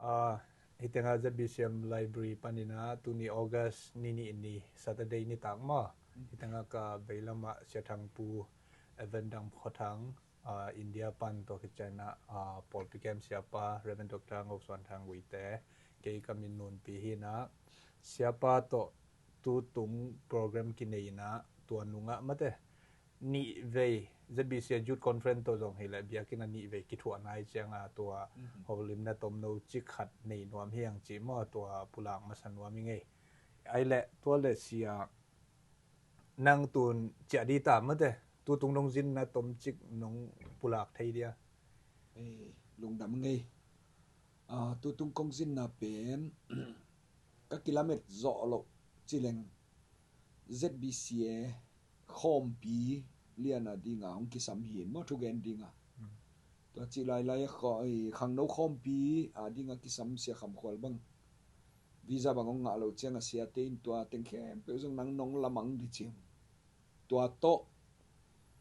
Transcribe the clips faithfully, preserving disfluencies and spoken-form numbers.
Ah, hih tengah Z B C M Library panin ah tuni August ni nih ni Saturday nitak maw. Hih tengah ka veilamah Sia Thangpu, Evan Dang Khaw Thang, ah, India pan tawh kician ah, ah, pawlpi kem siapa Reverend Doctor Ngo Suan Thang Wite, kei ka min Nunpi hi in ah, siapa tawh tutung program kinei in ah tua nungah mate nih vei Z B C a Youth Conference tawh zong hi leh biakinn a nih vei kithuah nai ciang a tua holimna tomno cik khat nei nuam hi ang ci maw, tua pulak masa nuam i ngei. Ai leh tua le sia nang tun ciah di ta mate, tutung nong zinna tomcik nong pulak thei dia. Ei, lungdam ngei. Ah, tutung kong zinna pen ka kilamet zawh loh cileng Z B C a khawmpi lian a dinga hong kisam hi in maw, thugen dinga. Tua cih lailai a khaw- i khangno khawmpi a dinga kisam Sia Kham Khual bang visa bang hong ngah lo ciang a siate in tua teng khempeuh zong nang nong lamang di cim. Tua tawh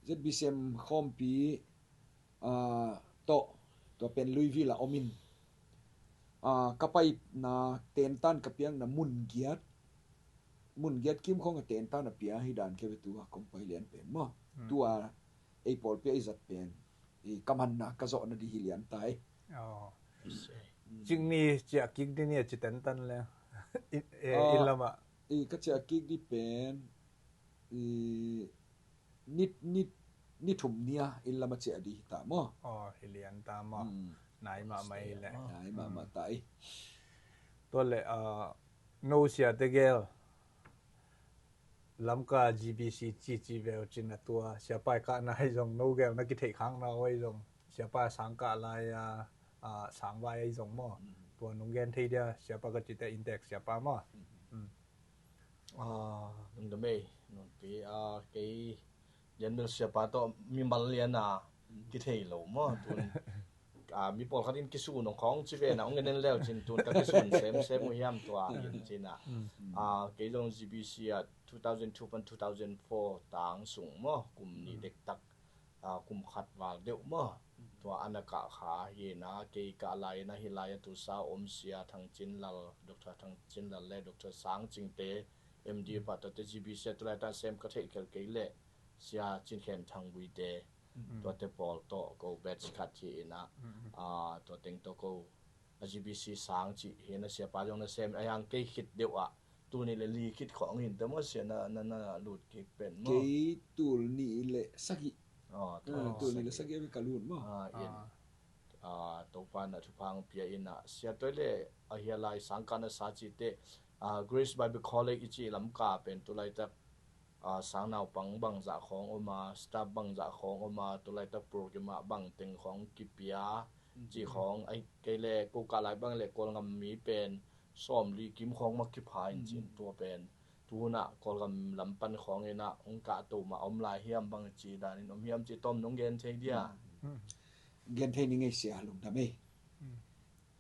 Z B C M khawmpi ah, tawh tua pen Louisville a om in, ah, ka paina tentan ka piakna mun giat, mun giat kim khawng a tentan a pia hi dan kei ve tua kong pai lian pen maw. Tua ei pawlpi a i zat pen i ka manna ka zawhna di hi lian tai. Oh. Cik ni ciah kik di ni a ci tentan le. I, eh, Ah, i lamah. I ka ciah kik di pen i ni, ni, ni thum nia inn lama ciah di hi ta maw. Oh, hi lian ta maw. Nai mahmah hi leh. Nai mahmah ta i. Tua le, ah, no siate gel Lamka G B C cici veu cin a tua siapa i kahna ahi zong, no gel na kitheih khakna ahi zong, siapa sangkah lai a, ah, sangvai ahi zong maw. Tua nong gen thei dia, siapa ka cite intek siapa maw. Ah, nungdam ei, nunpi, ah, kei lian bel siapa tawh mimal lian a kithei lo maw, tun, ah, mi pawlkhat in kisun hong khawng ci ve na, hong en en leu cin tun ka kisun semsem uh hiam tua in cin a. Ah, kei zong G B C ah two thousand two pan two thousand four tang sung maw, kum nih dektak, ah, kum khat val deuh maw. Tua ana kah kha hi na, kei kah lai na hi lai a tusa om sia Thang Cin Lal, Doctor Thang Cin Lal le Doctor Sang Cing te, M D pa tua te G B C a tulai ta sem ka theih khelh kei le sia Cin Khen Thang Vui te. Tua te pawl tawh ko batch khat hi na, ah, tua teng tawh ko a G B C sang cih hi na siapa zong na sem a yang kei khit deuh ah. Tuni le li khit khawng hin te maw sia na, na, na lut kik pen maw. Kei tul nih le sagih. Ah, tul nih le sagih a ka lut maw. Ah, in. Ah, Topa na thupha hong pia in ah. Sia toi le a hia lai sangkah na sa cih te, ah, Grace Bible College i cih Lamka pen tulaitak, ah, sang naupang bangzah khawng om a, staff bangzah khawng om a, tulaitak program ah bang teng khawng kipia, cih khawng, ai, kei le ko kah lai bang le Kawlgam mi pen sawmli kim khawng mah kipha in cin tua pen. Tuhunah Kawlgam lam pan khawng in ah hong kahto mah om lai hiam bang ci danin om hiam ci tawm nong gen thei dia. Gen thei ni ngei sia lungdam ei.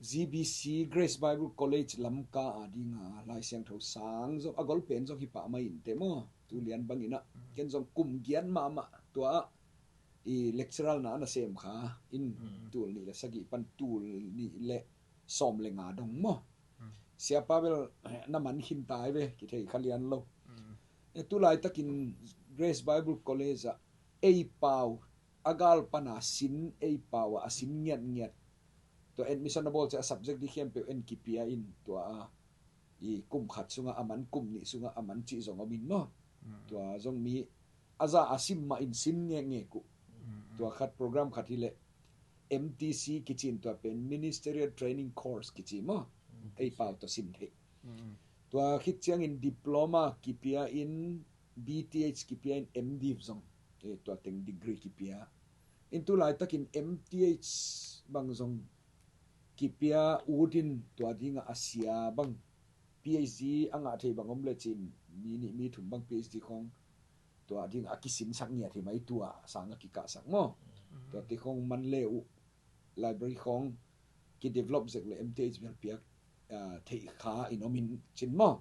G B C Grace Bible College Lamka a dinga Lai Siangtho sang zong a gol pen zong hi pah mai in te maw. Tu lian bang in ah ken zong kum giat mahmah tua ah i lecturer na na sem kha in tul nih le sagih pan tul nih le sawm le nga dong maw. Siapa bel na man khin tai ve, kithei kha lian lo. E, tu laitakin Grace Bible College ah ei pau a gal pana sin, ei pau ah a sin ngiatngiat. Tua admission a bawl ciah a subject di khempeuh en kipia in tua a i kum khat sungah a man, kum nih sungah a man cih zong om in maw. Tua zong mi a za a sim mah in sin ngekngek uh. Tua khat program khat hi leh M T C kici in tua pen Ministerial Training Course kici maw. Ei pau tawh sin theih. Tua khit ciangin diploma kipia in, B T H kipia in, M Div zong, eh, tua teng degree kipia. In tu laitakin M T H bang zong kipia utin tua dinga a sia bang P H D a ngah thei bang om lecin mi nih mi thum bang P H D khawng tua ding a kisinsak ngiat hi mai tua sang a kikahsak maw. Tua ti khawng man le uh library khawng kidevelop zek le M T H bel piak, ah, theih kha in om in cin maw.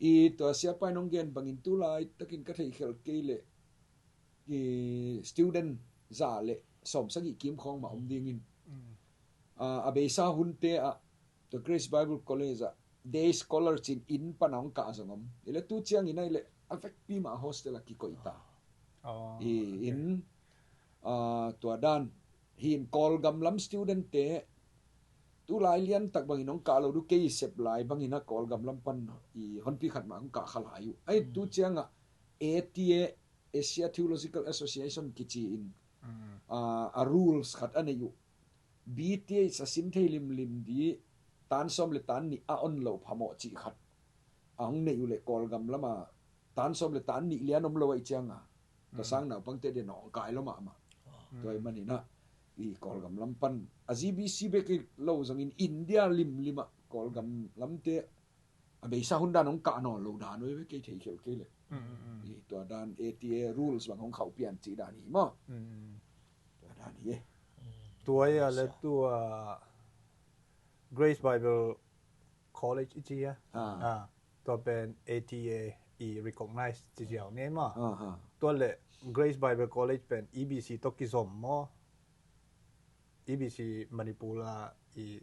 I tua siapa in hong gen bangin tu laitakin ka theih khelh kei le i student za le sawm sagih kim khawng mah om dingin, ah, a beisa hunte ah The Grace Bible College ah day scholar cin inn pan a hong kah zong om. Ile tu ciangin a ile a vekpi mah hostel a kikoih ta. Oh, I in ah, tua dan hi in Kawlgam lam student te tu lai lian tak bangin hong kah lo du kei sep lai bangin a Kawlgam lam pan i honpi khat mah hong kah kha lai uh. Ai tu ciangah A T A, Asia Theological Association kici in ah, a rules khat a nei uh. B T H a sin thei limlim di tan sawm le tan nih a on lo phamawh cih khat a hong nei uh le Kawlgam lama tan sawm le tan nih lian om lo ahi cianga ka sang naupangte dia nawngkai lo mahmah. Tua hi maninah i Kawlgam lam pan a G B C bek hi lo zongin India limlimah Kawlgam lamte a beisa hun dan hong kah nawn lo dan uh hi ve kei thei khel kei le. I tua dan A T A rules bang hong khauh pian cih dan hi maw? Tua dan hi e. Tua ia le tua Grace Bible College i ci a. Ah. Ah, tua pen A T A i recognize ci ziau ni ma. Ah, ah. Tua le Grace Bible College pen E B C to kizom maw? E B C Manipur a i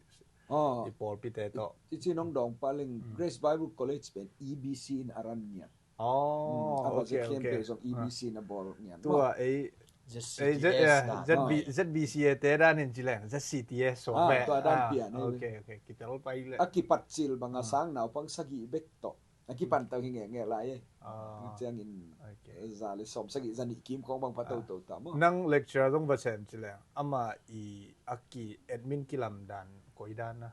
Ah. i pawlpite to. I ci nong dawng pa leng Grace Bible College pen E B C in a ran ngiat. Oh, A okay, budget okay. Zong E B C na bawl ngiat. Tua ei Z C T S ei Z- yeah, na. Z B Z B C A te dan in ci leng Z C T S so Ah, ve. tua dan pian ei. Okay, okay. Kitel pai le. A kipat cil banga sang naupang sagih bek to. A kipan tau hi nge nge lai e. Ah, Ciangin okay. Za le sawm sagih za nih kim khong bang pa to to ta maw? Nang lecturer zong va sem ci leng ama i a ki admin kilam dan koi dan na.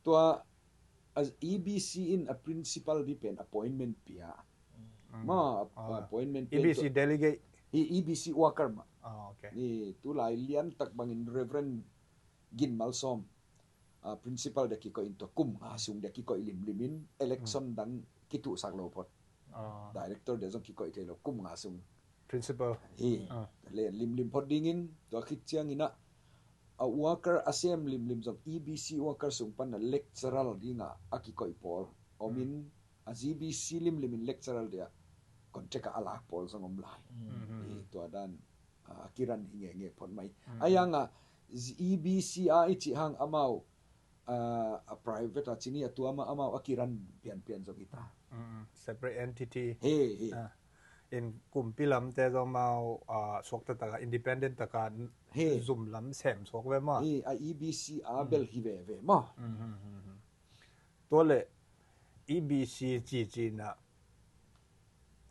Tua a E B C in a principal di pen appointment pia. Ma Ah. appointment E B C delegate. Hi E B C worker ma. Ah, okay. Ni tu lai lian tak bangin Reverend Gin Malsawm a principal dia kikoih in tua kum nga sung dia kikoih limlimin election dang kituhsak lo phot. Ah, Director dia zong kikoih thei lo kum nga sung. principal. Hi Ah. le limlim phot dingin tua khit ciangin a worker a sem limlim zong E B C worker sung pan a lecturer dinga a kikoih pawl omin a G B C limlim in lecturer dia contract a lak pawl zong om lai. Hi tua dan a kiran hi nge nge phot mai. A yanga E B C a i cih hang amau a private a cini a tuama amau a kiran pianpian zong hi ta. Mm, separate entity. He he. Ah. In kumpi lamte zong mau ah, suakta taka independent taka He. Zum lam sem suak ve ma. Hi a E B C a bel hi veve maw? Tua le E B C cici na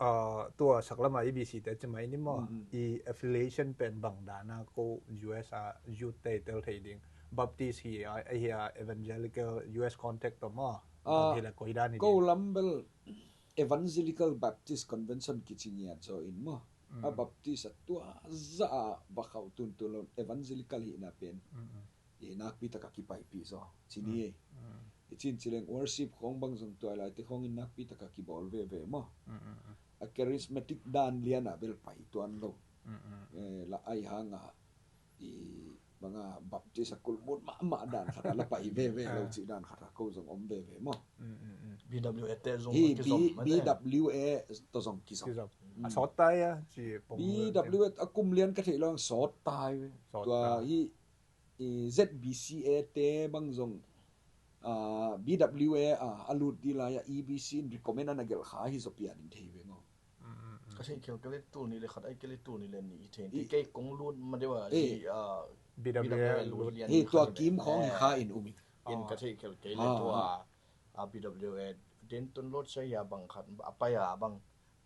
ah, tua saklama E B C te cimai ni maw? I affiliation pen bang dana ko U S a youth te tel thei ding. Baptist hi a hi a evangelical U S contact to maw? Ah, Hi la koi dan ni Ko ding. lam bel Evangelical Baptist Convention kici ngiat zo in maw? A Baptist a tua za a bakhau tuntun lo Evangelical hi na pen. I nakpi taka kipaipih zo. Cini ei. I cin cileng worship khong bang zong tuai lai te khong in nakpi taka kibawl veve maw? A charismatic dan liana bel pai tuan lo. Eh, la ai hanga i banga Baptist a kulmut mahmah dan khata la pai veve lo ci dan khata ko zong om veve maw? B W A te zong Hi kizom B- BWA to zong kizom. Kizom. A sawt tai a ci pong. BWA a kum lian ka theih lo ang sawt tai ve. Sawt Tua tai. Hi i ZBCA te bang zong ah, BWA ah, a lut di lai a EBC in recommend an a gelh kha hi zaw pian in thei veng aw. Ka theih khel ka le tul ni le khat ai ka le tul ni le ni i theih in kei kong lut ma deuh a Eh. zi a BWA lut. Lian Hi ni tua khat kim in khawng hi eh, kha in um in. In ka theih khel kei le Ah, tua ah. a BWA den tun lot sai a bang khat a pai a bang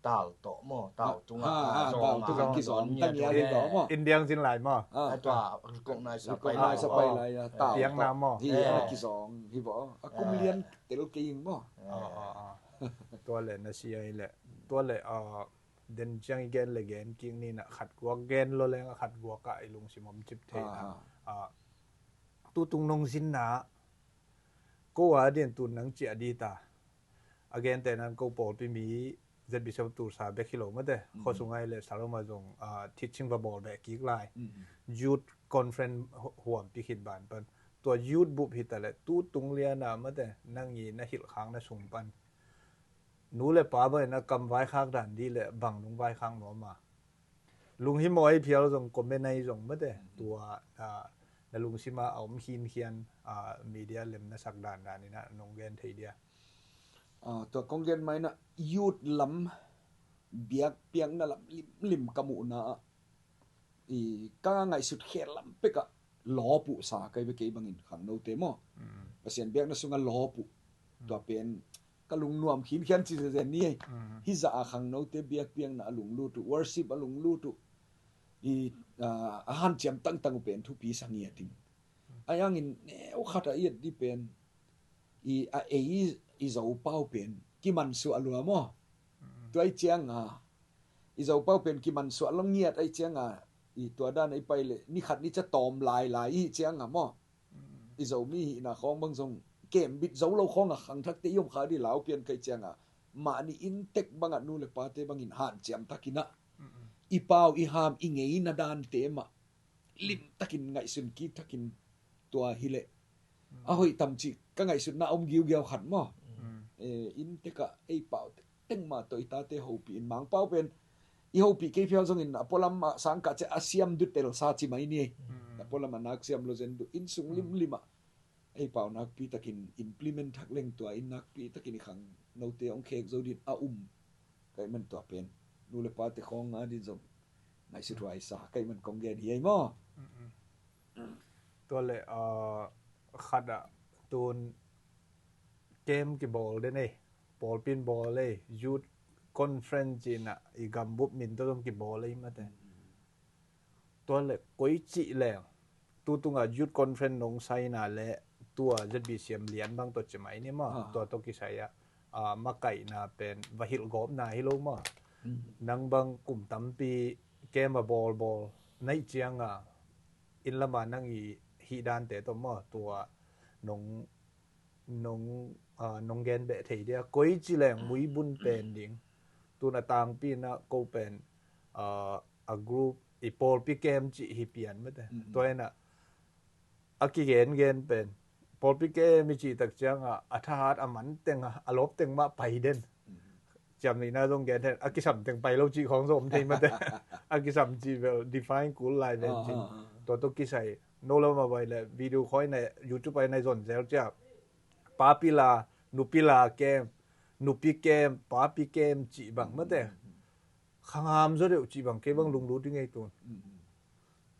tal to mo tal tunga Ah, ah, zong tal a tunga zong kizong nia tang tu nia le. ri to mo. Indiang zin lai mo. Ah, Ai tua recognize a pai recognize a lo. pai lai a tal Piang to. na mo. Hi Eh. a kizong hi bo. A kum lian tel kei ing mo. Ah, ah, ah. Tua le na si ai le. Tua le ah, den ciang i gen le gen king ni na khat guak gen lo leng a khat guak a i lungsim om cip thei na. Ah, Ah, tu tung nong zin na ko a dian tu nang cia di ta. A gen te nan ko pawlpi mi ZBC tulsa bek hi lo mate. Kho sung ai le Saloma zong ah, teaching va bawl bek kik lai. Mm. Youth conference hu- huam pi khit ban pan. Tua youth bup hi ta le tu tung liana mate nang i na hilh khang na sung pan. Nu le pa bang na kam vai khak dan di le bang nung vai khak nuam a. Lung hi maw ai phial zong comment ai zong mate. Tua ah, na lungsim ah a om khinkhian, ah, media lem na sak dandan in ah nong gen thei dia? Ah, tua kong gen mai na, youth lam biakpiakna lam limlim ka muhna ah, i ka ngaihsut khel lam pek ah lawp uh sa kai ve kei bangin khangnote maw. Mm. Pasian biakna sungah lawp uh. Mm. Tua pen ka lungnuam khinkhian ci zenzen ni ei. Mm. Hih zah a khangnote biakpiakna a lunglut uh, worship a lunglut uh, i, ah, a hanciam tangtang uh pen thupi sa ngiat ding. Mm. A yangin neu khat a i et dih pen, i a ei i Zopau pen kimansuah lua maw. Mm. Tua i ciang a, i Zopau pen kimansuah lo ngiat a i ciang a, i tua dan a i pai leh ni khat ni ciang tawm lailai i ciang a maw. Mm. I Zomi hihna khawng bang zong kembit zo lo khawng a khangthakte i om kha dih lau pian ka i ciang a, mahni inntek bangah nu le pate bangin hanciam takin ah, mm, i pau i ham i ngeina dante mah limtakin ngaihsun kik takin tua hileh, mm, a hoih tam cih ka ngaihsutna om giugiau khat maw. Mm. Eh, inntek ah ei pau tengteng mah tawh i tate hopih in, Mangpau pen i hopih kei phial zongin a pualam ah sangkah ciang a siam duh telsa ci mai ni ei. Mm. A pualam a nak siam lo zen duh, inn sung, mm, limlim ah ei pau nakpi takin implement thak leng tua inn nakpi takin i khangnote hong khek zo ding a um. Ka hih man tua pen nu le pate khawng a ding zong ngaihsut huai sa ka hih man kong gen hi ei maw. Mm, mm. Tua leh, ah, khat ah tun camp kibawl den ei, pawlpi in bawl ei, youth conference ci-in ah i gambup min tawh zong kibawl ei mate. Mm. Tua leh koi cih leng, tu tungah youth conference nong sign a leh tua Z B C M lian bang tawh ci mai ni maw. Ah. Tua tawh kisai ah, ah, makaihna pen va hilh gawpna hi lo maw. Mm. Nang bang kum tampi camp a bawlbawl na hih ciang a, inn lam a nang i hih dante tawh maw, tua nong nong, ah, nong gen beh thei dia, koi ci leng muibun pen ding. Tun a tangpi in ah ko pen, ah, a group i pawlpi camp cih hi pian mate. Mm. Tua in ah a kigengen pen pawlpi camp i cih tak ciang a, a thahat a man teng a, a lawp teng mah pai den. Mm. Ciamnuihna zong gen thei, a kisam teng pai lo cih khawng zong om thei mate. A kisam cih bel define kul lai ven cin. Ah, ah, ah. Tua tawh kisai no lam a vai leh video khawng in ah YouTube ah in ah i zon zel ciang, papi la, nupi la camp, nupi camp, papi camp cih bang mate. Mm, mm, mm. Khangham zaw deuh cih bang kei bang, mm, lunglut ding ei tun. Mm, mm.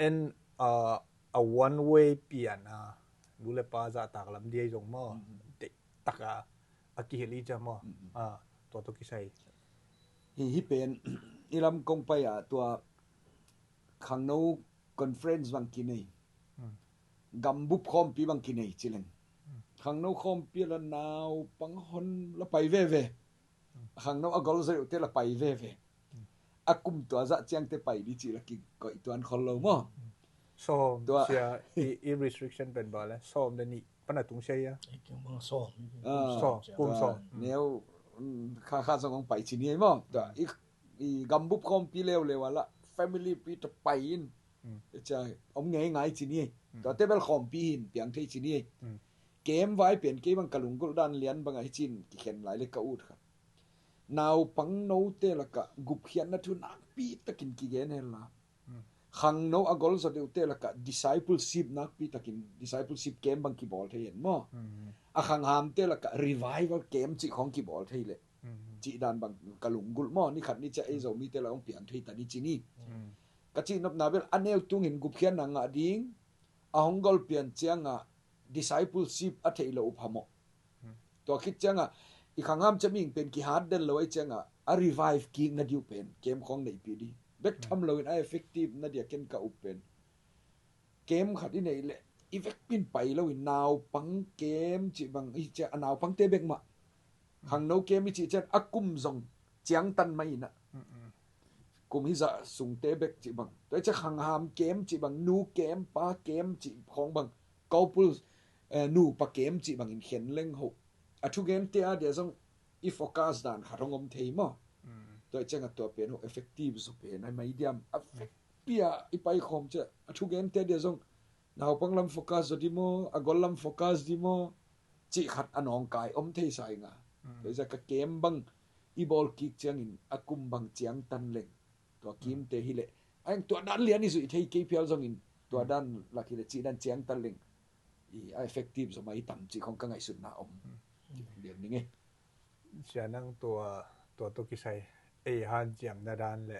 En, ah, a one way pian a, nu le pa zahtak lam dia i zong maw. Mm, mm. Deihtak a, a kihilh i ciang maw. Mm, mm. Ah, tua tawh kisai. Hi, hih pen i lam kong pai a, tua khangno conference bang kinei. Hmm. Gambup khawmpi bang kinei ci leng. Hmm. Khangno khawmpi la naupang hon la pai veve. Hmm. Khangno a gol zaw deuhte la pai veve. Hmm. A kum tua zah ciangte pai dih cih la kikoih tuan khol lo maw. Hmm. Sawm tua sia i, i restriction pen bang le sawm le nih pan a tung sia ia. Ei, kum bang sawm. Ah, sawm, tua kum sawm. Neu, mm, kha, kha zong hong pai ci ni ei maw. Tua, mm, i, i gambup khawmpi leuleu a lah family pi tawh pai in. Mm. Cia, om ngeingai ci ni ei. Mm. Tuate bel khawmpi hi in piang thei ci ni ei. Mm. Camp vai pen kei bang ka lunggulh dan lian bang a hi cin kikhen lai le ka ut kha. Naupang note lakah gupkhiatna thu nakpi takin kigen hen la. Mm. Khangno a gol zaw deuhte lakah discipleship nakpi takin, discipleship camp bang kibawl thei hen maw. Mm. A khanghamte lakah revival camp cih khawng kibawl thei leh. Mm. Cih dan bang ka lunggulh maw, ni khat ni ciang ei Zomite la hong piang thei ta ni ci ni. Mm. Ka cihnopna bel a neu tungin gupkhiatna ngah ding, a hong gol pian ciangah discipleship a theih loh uh phamawh. Hmm. Tua khit ciangah i khangham ciang mihing pen kihat den lo ahih ciangah a revive kikna ding uh pen camp khawng neihpih ding. Bek, hmm, tham loin a effective na dia ken ka up pen, camp khat i neih leh i vekpi in pai loin naupang camp cih bang, i ciang a naupangte bek mah. Khangno camp i cih ciang a kum zong ciangtan mai in ah. Mm, mm. Kum hizah sungte bek cih bang. Tua i ciang khangham camp cih bang, nu camp, pa camp cih khawng bang, couple, eh, nupa camp cih bangin khen leng hoh. A thugente a dia zong i focus dan khat hong om thei maw. Mm. Tua i ciang a tua pen hoh effective zaw pen a mai diam. A vekpi a i paikhawm ciang a thugente a dia zong naupang lam focus zaw di maw, a gol lam focus di maw, cih khat a nawngkai om thei sa ing a. Mm. Tua i ciang ka camp bang i bawl kik ciangin a kum bang ciangtan leng tua kimte hi leh. A eng tua dan lian i zuih thei kei phial zongin Tua dan lak hi le cih dan ciang ta leng i a effective zaw mai tam cih khong ka ngaihsutna om. Lian ning e. Sia nang tua, tua tawh kisai ei hanciamna dan le,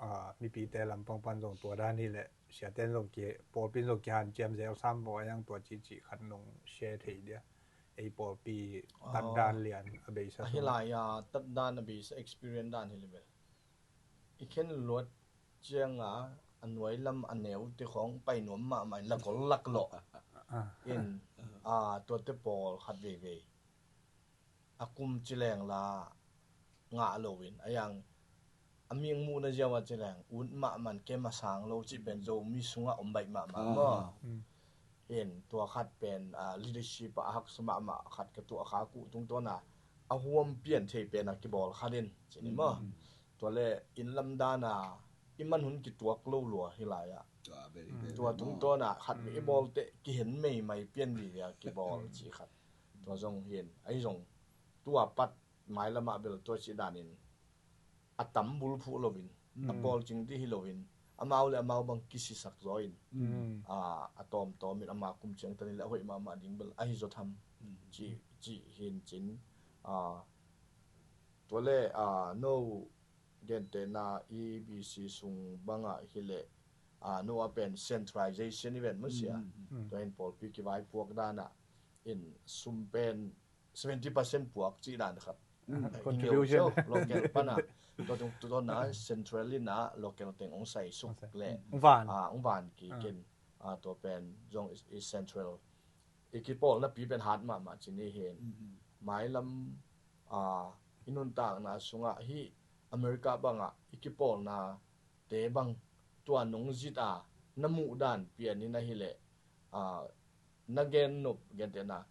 ah, mipite lampang pan zong tua dan hi le, siaten zong ki, pawlpin zong kihanciam zel sam maw, a yang tua cihcih khat nong share thei dia. Ei pawlpi tat dan lian a beisa a hi lai a tat dan a beisa experience dan hi le bel. I khen luat cianga a nuai lam a neu te khong pai nuam mahmah in la gol lak lawh. Ah. In, ah, tuate pawl khat veivei a kum ci leng la ngah loin a yang a mi muhna ziau a ci leng ut mahmah in kem a sang lo cih pen Zomi sungah om baih mahmah maw. In tua khat pen, ah, leadership ah a haksa mahmah khat ka tuah kha kuh tungtawn a a huam pian thei pen a kibawl khat in ci ni maw. Tua le inn lam dan a i man hun kituak lo lua hi lai ah. Tua tungtawn a khat mi i bawl teh kihen meimai pian dih a kibawl ci khat. Tua zong hin ahi zong tua pat mailam ah bel tua ci dan in a tam bulphuh loin a pawl cing dih hi loin amau le amau bang kisisak zaw in, ah, a tawmtawm in ama kum ciang tan in le a hoih mahmah ding bel ahi zaw tham ci, ci hin cin, ah, tua le, ah, no gentehna E B C sung bangah hi le, ah, no a pen centralization event maw sia. Tua hin pawlpi kivaipuak dan ah in sum pen seventy percent puak cih dan khat. Contribution. Local pan a tua tung tu na central in a local teng ong sai suk le ong van, ah, ong van ki ken, ah, tua pen zong i, i central i kipawlna pi pen hat mahmah ci ni hin. Mailam, ah, i nuntakna sungah hi America bangah i kipawlna te bang tua nong zit a na muh dan pian in ahi le, ah, na gen nop gentehna,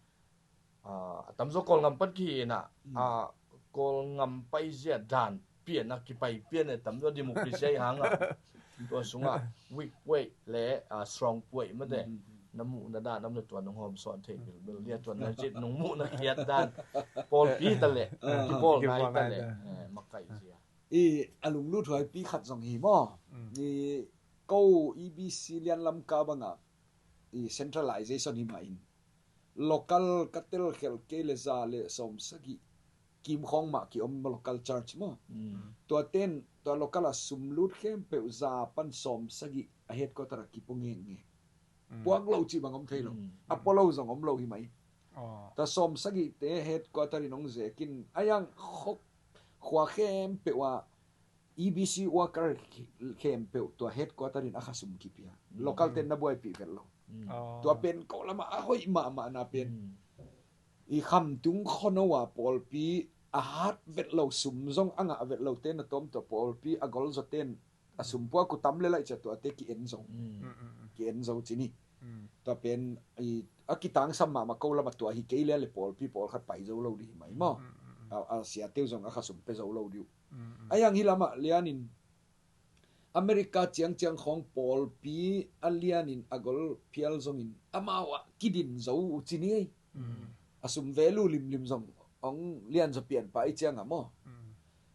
ah, a tamzaw Kawlngam pan kihi in ah, ah, Kawlngam paizia dan pian a kipai pian e tamzaw democracy ahi hang ah. Tua sungah weak point le, ah, strong point mate na muhna dan am le tua nong hawm sawn thei bilbil dia tua na zit nong muhna kiat dan pawlpi ta le kipawl nai ta le, eh, makaih zia. I a lunglut huaipi khat zong hi maw. I ko E B C lian lam ka bangah i centralization hi mah in local ka telkhelh kei le za le sawm sagih kim khawng mah kiom local church maw. Tua ten tua local a sum lut khempeuh za pan sawm sagih a headquarter a kipua ngenge. Puak lo cih bang om thei lo. A pua lo zong om lo hi mai. Tua sawm sagih te headquarter in hong zekin a yang khok khua khempeuh a E B C worker khempeuh tua headquarter in a khasum kipia. Local ten na buaipih vet lo. Tua pen ko lamah a hoih mahmah na pen i khamtung khono a pawlpi a hat vet lo sum zong a ngah vet lo ten a tawm tua pawlpi a gol zaw ten a sum pua ku tam le laih cia tuate ki-en zo. Ki-en zo ci ni. Tua pen a kitangsam mahmah ko lamah tua hi kei lia le pawlpi pawlkhat pai zo lo dih hi mai maw. A siateu zong a khasum pe zo lo dih uh. A yang hi lamah lianin America ciangciang khawng pawlpi a lianin a gol phial zongin amau ah kidin zo uh ci ni ei. A sum value limlim zong hong lian zaw pian pah i ciangah maw.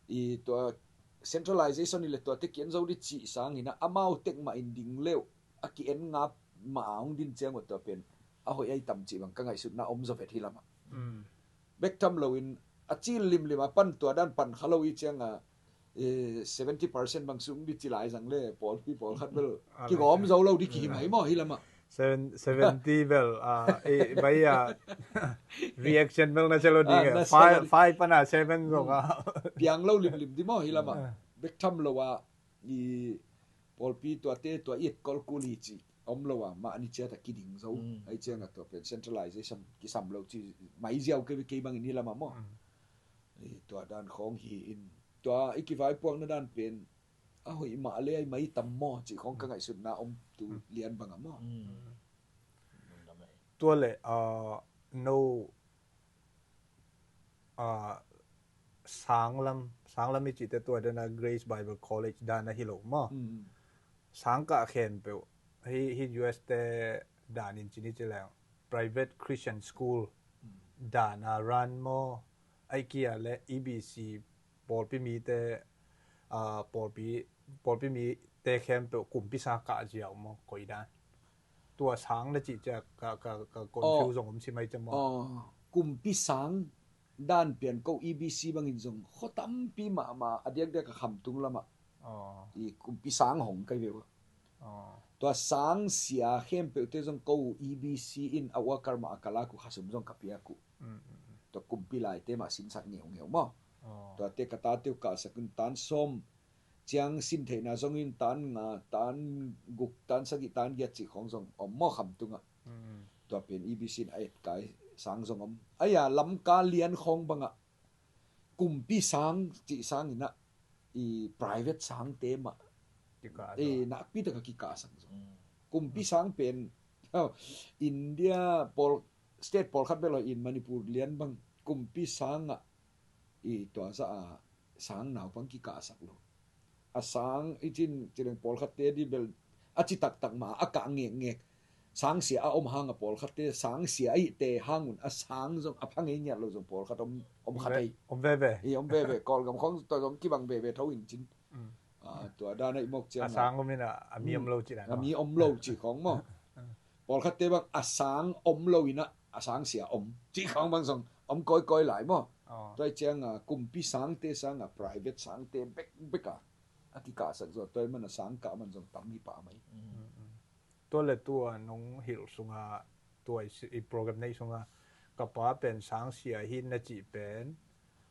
I tua centralization i le tuate ki-en zo dih cih sangin ah amau tek mah in ding leuh a ki-en ngap mah a hong din ciang uh tua pen a hoih ahi tam cih bang ka ngaihsutna om zaw vet hi lamah. Bek tham loin a cil limlim a pan tua dan pan kha lo i ciangah, eh, seventy percent bang sung dih ci lai zang le pawlpi pawlkhat bel kigawm zo lo dih kihi mai maw hi lamah. Seven, seventy bel, ah, eh, bai, ah, reaction bel na sia lo ding, ah, five, five pan a seven zong, ah, piang lo limlim dih maw hi lamah. Bek tham lo a i pawlpi tuate tua i et kol kul hi ci om lo a mah ni ciat a kiding zo. Ai ciangah tua pen centralization kisam lo ci mai ziau kei, kei bangin hi lamah maw. I tua dan khawng hi in tua i kivaipuakna dan pen a hoih mah le ai mai tam maw cih khawng ka ngaihsutna om tu lian bangah maw. Tua le, ah, no, ah, sanglam, sanglam i cihte tua dana Grace Bible College dana hi lo maw. Sangkah khempeuh hi, hi U S te danin cini ci leng private Christian school dana run maw. Ai kia le E B C pawlpi mite, ah, pawlpi, pawlpi mite khempeuh kumpi sa kah ziau maw koi dan. tua sang na cih ciah ka, ka, ka confuse zong om si mai ciah maw. Kumpi sang dan pian ko E B C bangin zong khuatampi mahmah a diakdiak a khamtung lamah i kumpi sang hong kai ve uh. Tua sang sia khempeuhte zong ko E B C in a worker mah a ka lak uh, khasum zong ka piak uh. Tua kumpi laite mah sinsak ngeungeu maw. Tuate ka tate uh kahsak in tan sawm ciang sin theihna zongin tan nga, tan guk, tan sagih, tan giat cih khawng zong om maw khamtungah. Tua pen E B C in a etkai sang zong om. Aia lamka lian khawng bangah kumpi sang cih sanginah i private sangte mah i nakpi taka kikahsak zong. Kumpi sang pen India pawl, state pawlkhat bel in Manipur lian bang kumpi sangah i tua za a sang naupang kikahsak lo. A sang i cin cileng pawlkhatte di bel a ci taktak ma a kah ngekngek. Sang sia a om hang a pawlkhatte sang sia i te hangun a sang zong a phangei ngiat lo zong pawlkhat om, om khat ei. Om veve. I om veve. Kawlgam khawng tua zong kibang veve tho in cin. Tua dan a i mawk ciang a sang om in a mi om lo ci dan a mi om lo ci khawng maw. Pawlkhatte bang a sang om lo in a a sang sia om ci khawng bang zong om kawikawi lai maw. Tua i ciang a kumpi sangte sang a private sangte bekbek a a kikahsak zaw tua i man a sang kah man zong tam hi pah mai. Tua le tua nong hilh sunga tua i program nei sunga ka pa pen sang sia hi na cih pen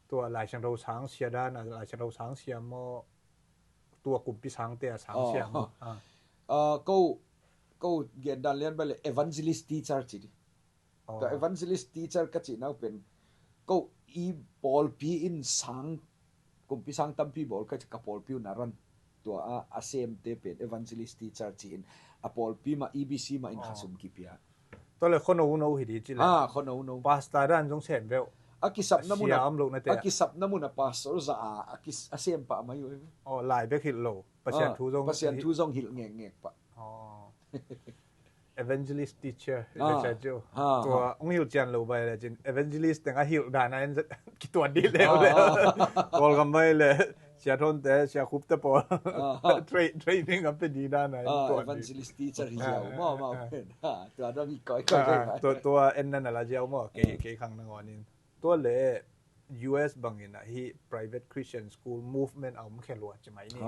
tua Lai Siangtho sang sia dan a Lai Siangtho sang sia maw tua kumpi sangte a sang sia maw. Ko, ko gen dan lian bale evangelist teacher ci di. Tua evangelist teacher ka cih nau pen ko i pawlpi in sang kumpi sang tampi bawl ka cih ka pawlpi uh na ran tua a a semte pen evangelist teacher ci in a pawlpi mah E B C mah in khasum kipia. Tua le khuano no hi di ci le. Ha, khuano no. Pastor dan zong sem veu. A kisapna mun a om lo na te a kisapna mun a pastor za a a sem pah mai uh. Aw lai bek hilh lo. Pasian thu zong Pasian thu zong hilh ngekngek pah. Evangelist teacher le cia cio. Tua ong hilh cian lo bai le cin evangelist teng a hilh dan a en kituan di leu le. Kawlgam bai le sia thonte sia khupte pawl training a pe di dan a en tuan di. Evangelist teacher hi ziau mau mau pen tua dong hi koi koi. Tua en nan a la ziau maw kei kei khang nangawn in tua le U S bangin a hi private Christian school movement a om khe lua ci mai ni.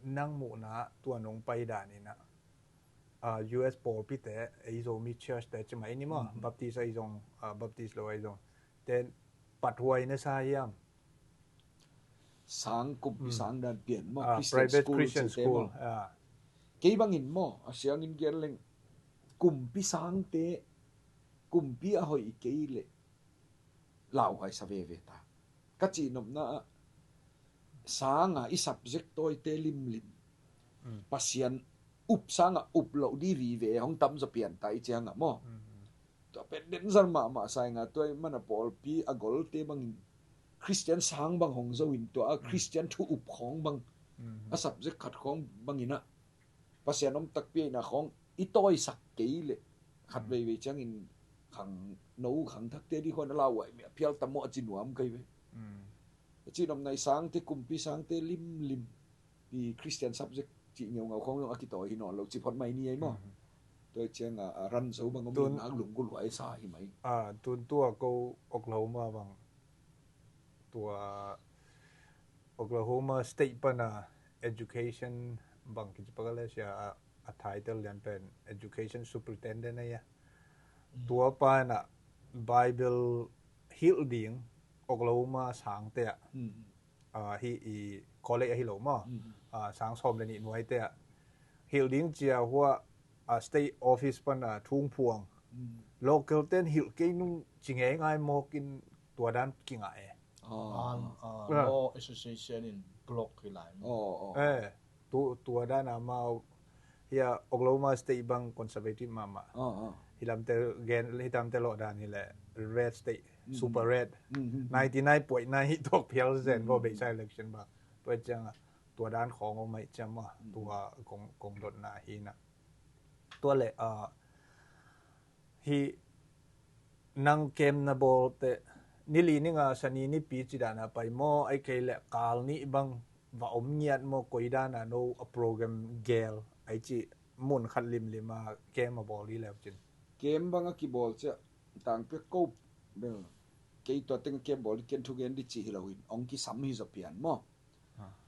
Nang muhna tua nong pai dan in a U S pawlpite ei Zomi church te ci mai ni maw Baptist ei zong Baptist lo ei zong ten pathuai na sa hiam? Sang kumpi sang dan pian maw Christian private school Christian school. Kei bangin maw a siangin gen leng kumpi sangte kumpi a hoih kei le lauhuai sa veve ta. Ka cihnopna ah sanga i subject tawite limlim Pasian up sanga up loh di vive hong tamzaw pian ta i cianga maw. Tua pen denzar mahmah sainga tua i mana pawlpi a golte bangin Christian sang bang hong zo in tua a Christian thu up khawng bang a subject khat khawng bangin ah Pasian om takpi ahihna khawng i tawisak kei leh khat veivei ciangin khang no khang thakte dih khuan a lauhuai mi a phial tam maw a ci nuam kei ve. A cihnopna i sangte kumpi sangte limlim i Christian subject cih ngeungau khawng zong a kitawi hi nawn lo ci phot mai ni ei maw. Tua cianga a ran zo bang om in nak lunggulh huai sa hi mai. Tun tua ko Oklahoma bang tua Oklahoma State pana education bang kici paka le sia a title lian pen education superintendent a ia. Tua pana Bible hilh ding Oklahoma sangte ah hi i college ahi lo maw. Sang sawm le nih nuaite ah hilh ding cia hua a state office pana thungphuang local ten hilh kei nung ci ngeingai mawkin tua dan kingah e. Law association in block hi lai maw. Eh, tua dan amau hia Oklahoma State bang conservative mahmah. Hilamte gen hitamte lawh dan hileh red state super red ninety nine point nine hi tuak phial zen baw beisa election bang tua cianga tua dan khawng om aih ciam a tua kong dotna hina. Tua le a hi nang kem na bawl teh nili ninga sani nipi ci dana pai maw ai kei le kal nih bang va om ngiat maw koi dana no a program gel ai ci mun khat limlim a camp a bawl hi leu cin. Camp bang a kibawl ciah tangpi a ko bel kei tua teng camp bawl hi ken thugen di ci hi lo in ong kisam hi zaw pian maw?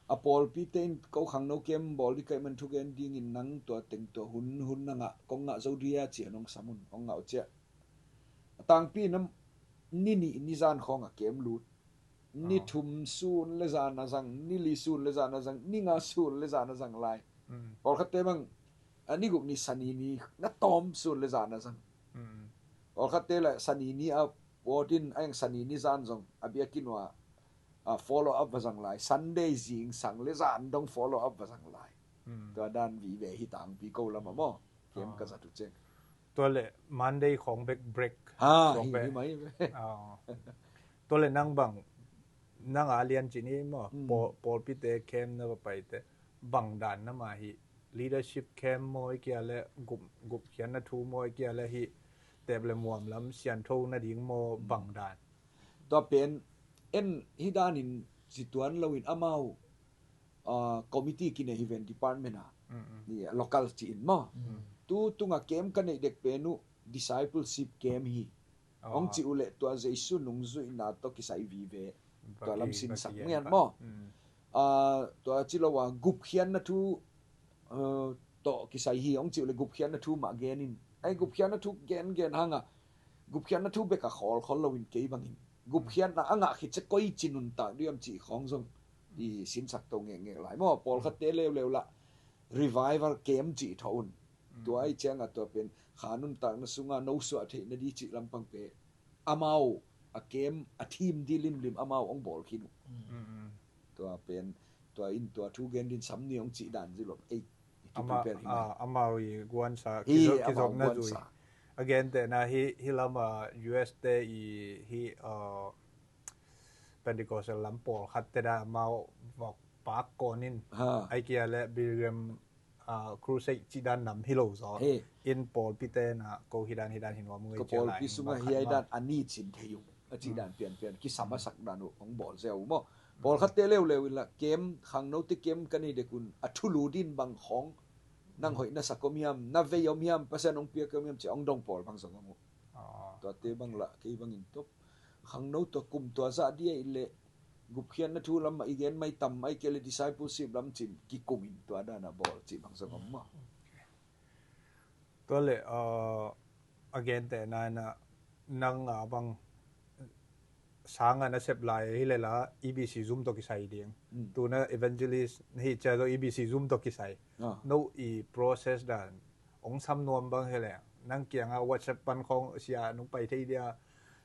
A pawlpite in ko khangno camp bawl di kaih man thugen dingin nang tua teng tua hun hun na ngah kong ngah zo dia ci an ong sam un ong ngah uh ciah. A tangpi nam ni nih ni zan khawng a camp lut. Ni thum sun le zan a zang, ni li sun le zan a zang, ni nga sun le zan a zang lai. Pawlkhatte bang a ni guk ni sani ni na tawm sun le zan a zang. Pawlkhatte le sani ni a pawtin a eng sani ni zan zong a biakin ua a follow up va zang lai. Sunday zing sang le zan dong follow up va zang lai. Tua dan vive hi tangpi ko lama maw. Kem ka zat uh ceng. Tua le Monday khawng bek break. Ha, hi mai. Tua le nang bang nang a lian cin hi maw? Pawlpite camp na va paite bang dan na mah hi? Leadership camp maw i kia le gup khianna thu maw i kia le hi tep le muam lam siantho na ding maw bang dan? Tua pen en hi danin zituan loin amau committee kinei hi ven department a local ci in maw? Tu tunga camp ka neih dek pen uh discipleship camp hi. Ong ci uh leh tua Jesu nungzuihna tawh kisai vive tua lam sinsak ngian maw? Tua ci lo a gupkhiatna thu tawh kisai hi ong ci uh leh gupkhiatna thu mah gen in. Ai gupkhiatna thu gen gen hanga gupkhiatna thu bek a khawlkhawl loin kei bangin gupkhiatna a ngah khit cia koi ci nuntak diam cih khawng zong i sinsak to ngekngek lai maw? Pawlkhatte leuleu lah revival camp cih thawh un. Tua ai cianga tua pen kha nuntakna sunga no suah theihna di cih lampang pe amau a camp a thim di limlim amau ong bawl khin uh. Tua pen tua in tua thu gen din sam ni ong cih dan zilom ei. Amau i guansa kizopna zui. A gentehna hi lama U S te i hi Pentecostal lam pawlkhat te dan amau vok pak kawnin ai kia le Billiam crusade ci dan nam hi lo zaw. In pawlpi te na ko hi dan hi dan hi nuam ngai cia lai. Pawlpi sunga hi ai dan a ni cin thei uh a ci dan pianpian kisam a sak dan uh hong bawl zia uh maw? Pawlkhatte leuleu in la kem khangnote kem ka nei dek un a thulu din bang khawng nang hoih na sak om hiam na vei om hiam Pasian hong piak om hiam cia hong dong pawl bang zong om uh. Tuate bang lah kei bangin top khangno tua kum tua zah dia i leh gupkhiatna thu lam i gen mai tam ai kei le discipleship lam cin kikumin tua dana bawl cih bang zong om maw? Tua le a gentehna ina nang a bang sanga na sep lai hi lela E B C Zoom tawh kisai ding. Tuna evangelist hi cia zo E B C Zoom tawh kisai. No i process dan ong sam nuam bang hi le nang kianga WhatsApp pan khawng sia nung pai thei dia.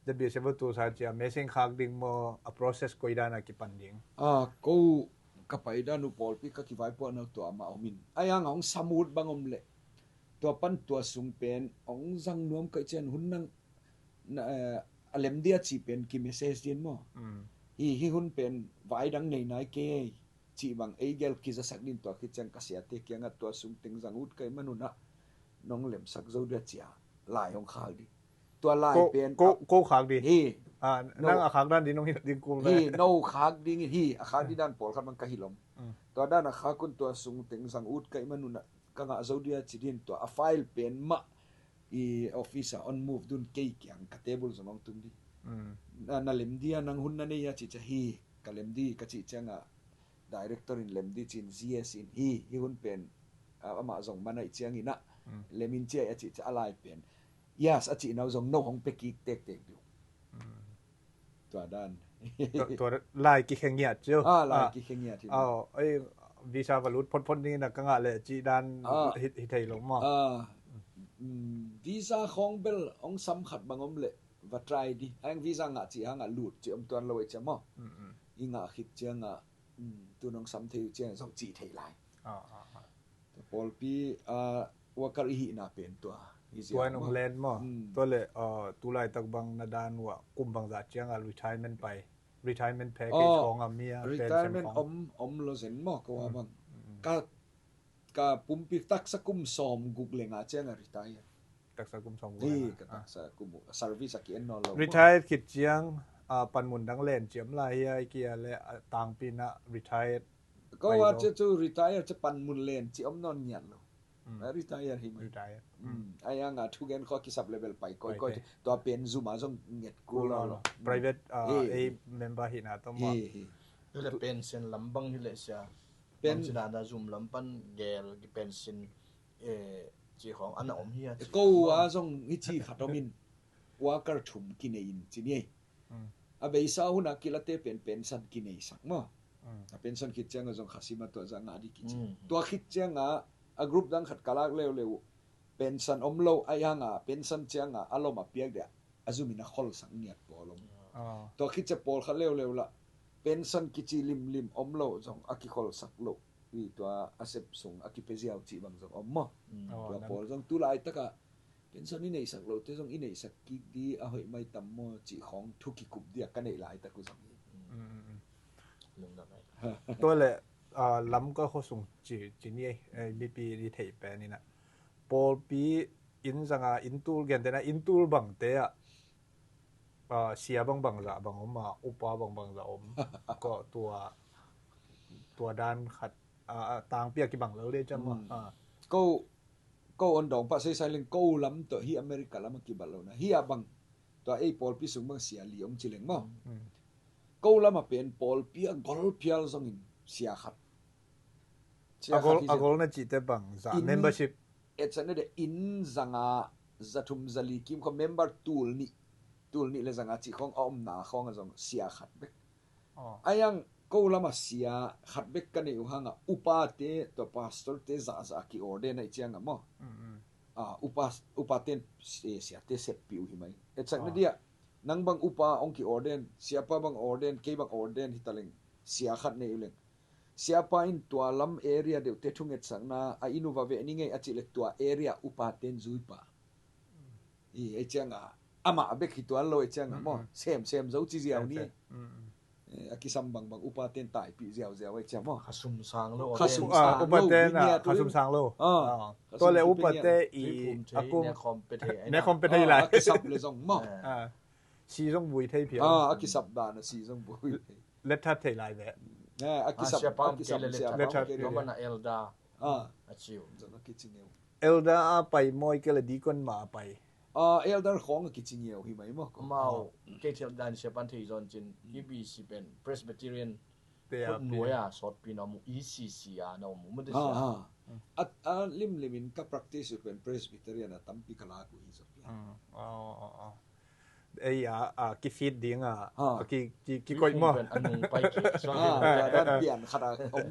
Zabi sia tu sa cia message khak ding maw a process koi dana kipan ding. A ko ka pai dan uh pawlpi ka kivaipuak nau tua mah om in ai hanga ong sam ut bang om le tua pan tua sung pen ong zang nuam kaih cian hun nang a lem dia ci pen ki message din maw? Hi hi hun pen vai dang nei nai kei cih bang ei gel kizasak din tua khit ciang ka siate kianga tua sung teng zang ut kaih manuna nong lemsak zo dia cia lai hong khak di. Tua lai pen ko khak di hi. Nang a khak dan di nong hi ding kul hi no khak ding hi a khak di dan pawlkhat bang ka hilom. Tua dan a khak un tua sung teng zang ut kaih manuna ka ngah zo dia ci din tua a file pen mah i office a on move dun kei kiang ka table zong ong tung di. Na lem dia nang hun na nei a ci cia hi ka lem di ka cih cianga director in lem di cin G S in hi hi hun pen amah zong manaih ciangin ah lem in cia a cih cia a lai pen yes a cih nau zong no hong pe kik tektek diu. Tua dan. Tua lai kikhengiat cio. Ah, lai kikhengiat hi. Aw, ei visa va lut photphot dingin a ka ngah leh cih dan hi thei lo maw? Visa khawng bel ong sam khat bang om leh va try di. Hang visa ngah cih hangah lut cih om tuan lo ei cia maw? I ngah khit ciangah tu nong sam thei uh ciang zong cih thei lai. Pawlpi a worker i hihna pen tua hi zia tua in ong len maw? Tua le tulaitak bang na dan uh ah kum bang zah ciangah retirement pai retirement package khawng a mi a retirement om om lo zen maw ko a bang ka ka pumpi taksa kum sawm guk le nga ciangah retire. Taksa kum sawm guk le nga ka taksa kum uh service a ki en nawn lo retire khit ciang panmun dang len ciam lai hi ai kia le tangpi na retire ko a cia cu retire cia panmun len ci om nawn ngiat lo. A retire hi mai. Retire. Ai hanga thugen kho a kisap level pai koikoi. Tua pen zum a zong nget kul lo. Private ei member hi na tawm. Hileh pension lam bang hileh sia. Pen- Bang sinana zum lam pan gel ki pension, eh, ci khong ana om hi a ci. Ko a zong hi ci khat om in worker thum kinei in ci ni ei. A beisa huna kilate pen pension kinei sak maw. A pension khit cianga zong khasima tua za nga di kici. Tua khit cianga a group dang khat kalak leuleu pension om lo ai hanga pension cianga a lom a piak dia a zumin a kholsak ngiat pawl om. Tua khit cia pawlkhat leuleu la pension kici limlim om lo zong a kikholsak lo. Tua a sep sung a kipia ziau cih bang zong om maw. Tua pawl zong tu laitaka pension i neihsak lote zong i neihsak kik di a hoih mai tam maw cih khong thu kikup dia ka neih laitak uh zong hi. Tua le lam ka khuasung ci ni ei, mipi i theih pen ina pawlpi inn zanga inn tul gentena inn tul bangte ah sia bangbang zah bang om a upa bangbang zah om. Ko tua tua dan khat tangpi a kibang lo le cam maw. Ko ko on dawng pah seisai leng ko lam tawh hi America lam a kibat lo na hi a bang tua ei pawlpi sung bang sia li om ci leng maw. Ko lam a pen pawlpi a gol phial zongin sia khat. A gol na cihte bang za membership. Etsakna dia inn zanga zathum zali kim kho member tul nih tul nih le zanga cih khong a omna khong a zong sia khat bek. Aiang ko lama sia khat bek ka neih uh hanga upate tua pastorte zahzah a ki-ordain ahi cianga maw. Upa upaten siate seppih uh hi mai. Etsakna dia nang bang upa ong ki-ordain, siapa bang ordain, kei bang ordain hitaleng sia khat neih uh leng siapa in tua lam area deuhte thungetsakna a inn uh va veh ni ngei a cihleh tua area upaten zuipa. I ei cianga amah bek hi tuan lo ei cianga maw semsem zo ci ziau ni. A kisam bangbang upaten taipih ziauziau ei ciang maw. Khasum sang lo. Khasum sang lo. Upaten khasum sang lo. Tua le upate i a kum nekhom pe thei lai. A kisap le zong maw. Si zong vui thei phial. A kisap dan a si zong vui thei. Lethat thei lai ve. A kisap a kisap siapa kei le lethat. Lethat thei. Mama na elder. A ciu. Zong a kici ngeu. Elder a pai maw i kei le deacon ma a pai. Elder khawng a kici ngeu hi mai maw. Mau kei thil dan siapan thei zon cin EBC pen Presbyterian te a nuai a sawtpi na mu ECC a na mu mu te sia. A limlimin ka practice pen Presbyterian a tampi ka lak uh hi zong. Ei a kifit ding a kikoih maw.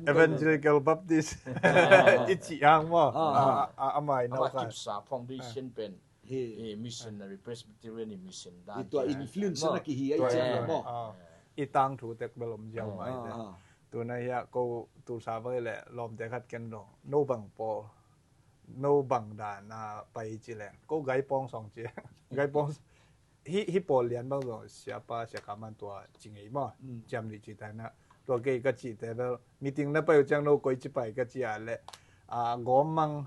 Evangelical Baptist i cih hang maw. A mai nau kha. Kipsa foundation pen missionary Presbyterian i mission dan tua influence na kihi a i ciang maw. I tangthu tek bel om ziau mai te. Tuna hia ko tulsa bang le lawmte khat ken dong no bang pawl no bang dan a pai ci leng ko gaipawng sawng ci. Gaipawng hi hi pawl lian bang zong siapa siaka man tua ci ngei maw. Ciam ni ci taina tua kei ka cihte bel meeting na pai uh ciang no koi ci pai ka ci a le a gawm mang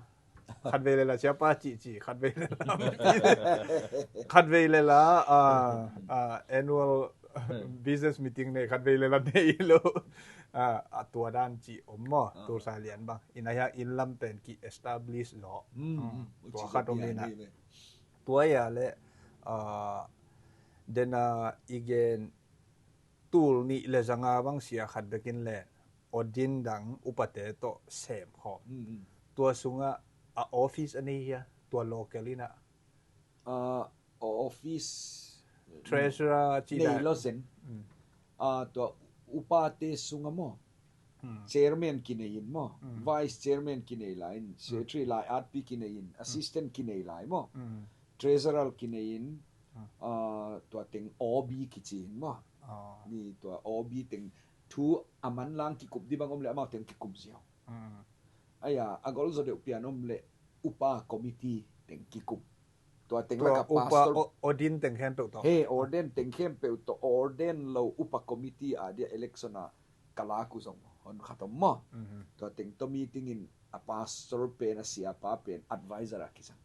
khat vei le la siapa cihcih khat vei le la khat vei le la annual business meeting nei khat vei le la nei lo. A tua dan cih om maw. Tulsa lian bang ina hia inn lam pen ki establish zaw. Tua khat om ina tua ia le dena i gen tul nih le zanga bang sia khat bekin le ordain dang upate tawh sem khawm. Tua sungah a office a nei hia tua local ina a office treasurer ci nei lo zen. Tua upate sunga maw chairman kinei in maw, vice chairman kinei lai in, secretary lai atpi kinei in, assistant kinei lai maw, treasurer kinei in, tua teng OB kici in maw. Ni tua OB teng thu a manlang kikup di bang om le amau teng kikup ziau. Aya a gol zaw deuh pian om le upa committee teng kikup. Tua teng laka pastor ordain teng khempeuh tawh he ordain teng khempeuh tawh ordain lo upa committee a dia election a ka lak uh zong hon khat om maw. Tua teng tawh meeting in a pastor pen a siapa pen advisor a kisang.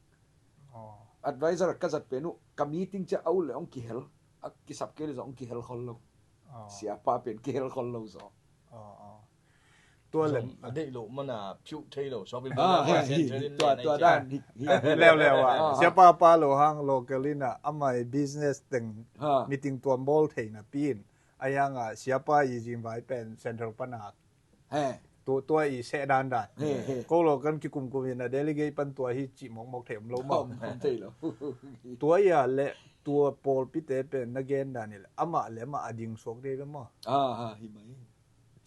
Advisor a ka zat pen uh ka meeting cia a uh le hong kihel a kisap kei le zong hong kihel khol lo. Siapa pen kihel khol lo zaw. Tua lem a deih loh mana phiuh thei lo, shopping mall ah, tua dan leuleu ah. Siapa pa lo hang local in ah amah i business teng meeting tuam bawl theina pi in a yang ah siapa i zin vai pen central pan a tua i seh dan dan. Ko lo kan kikumkum in a delegate pan tua hi cih mokmok thei om lo maw? Tua i a le tua pawlpite pen na gen dan i le amah le amah a ding suak dei ve maw?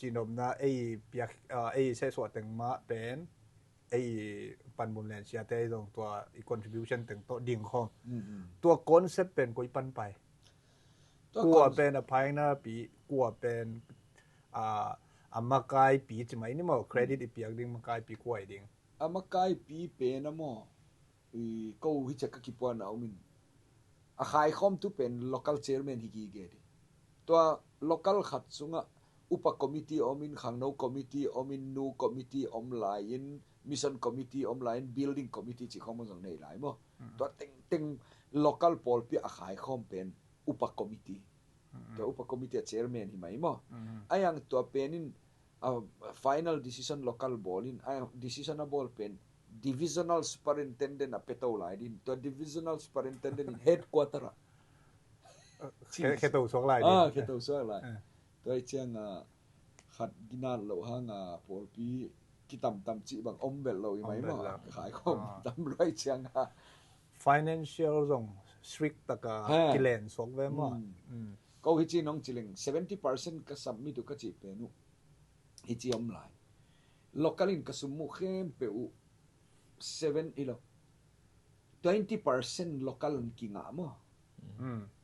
Cinopna ei piak, ei sehsuah teng mah pen ei panmun len siate zong tua i contribution teng tawh ding khawm. Tua concept pen koi pan pai? Kua pen a pioneer pi, kua pen a makaipi ci mai ni maw, credit i piak ding makaipi kua i ding? A makaipi pen a maw, ko hi ciak ka kipuan a om in a khaikhawmtu pen local chairman hi gige ding. Tua local khat sungah upa committee om in, khangno committee om in, nu committee om lai in, mission committee om lai in, building committee cih khawm zong nei lai maw? Tua tengteng local pawlpi a khaikhawm pen upa committee. Tua upa committee a chairman hi mai maw? A yang tua pen in a final decision local bawl in, a decision a bawl pen divisional superintendent a peto lai din, tua divisional superintendent in headquarter ah kheto suak lai din. Kheto suak lai. Tua i ciang a khat ginat loh hang a pawlpi kitamtam cih bang om belh lo i mai maw? Khaikhawm tam luai ciang a financial zong strict taka kilen suak ve maw? Ko hi ci nong ci leng seventy percent ka submit uh ka cih pen uh hi ci om lai. Local in ka sum uh khempeuh uh seven ilo, twenty percent local in kingah maw?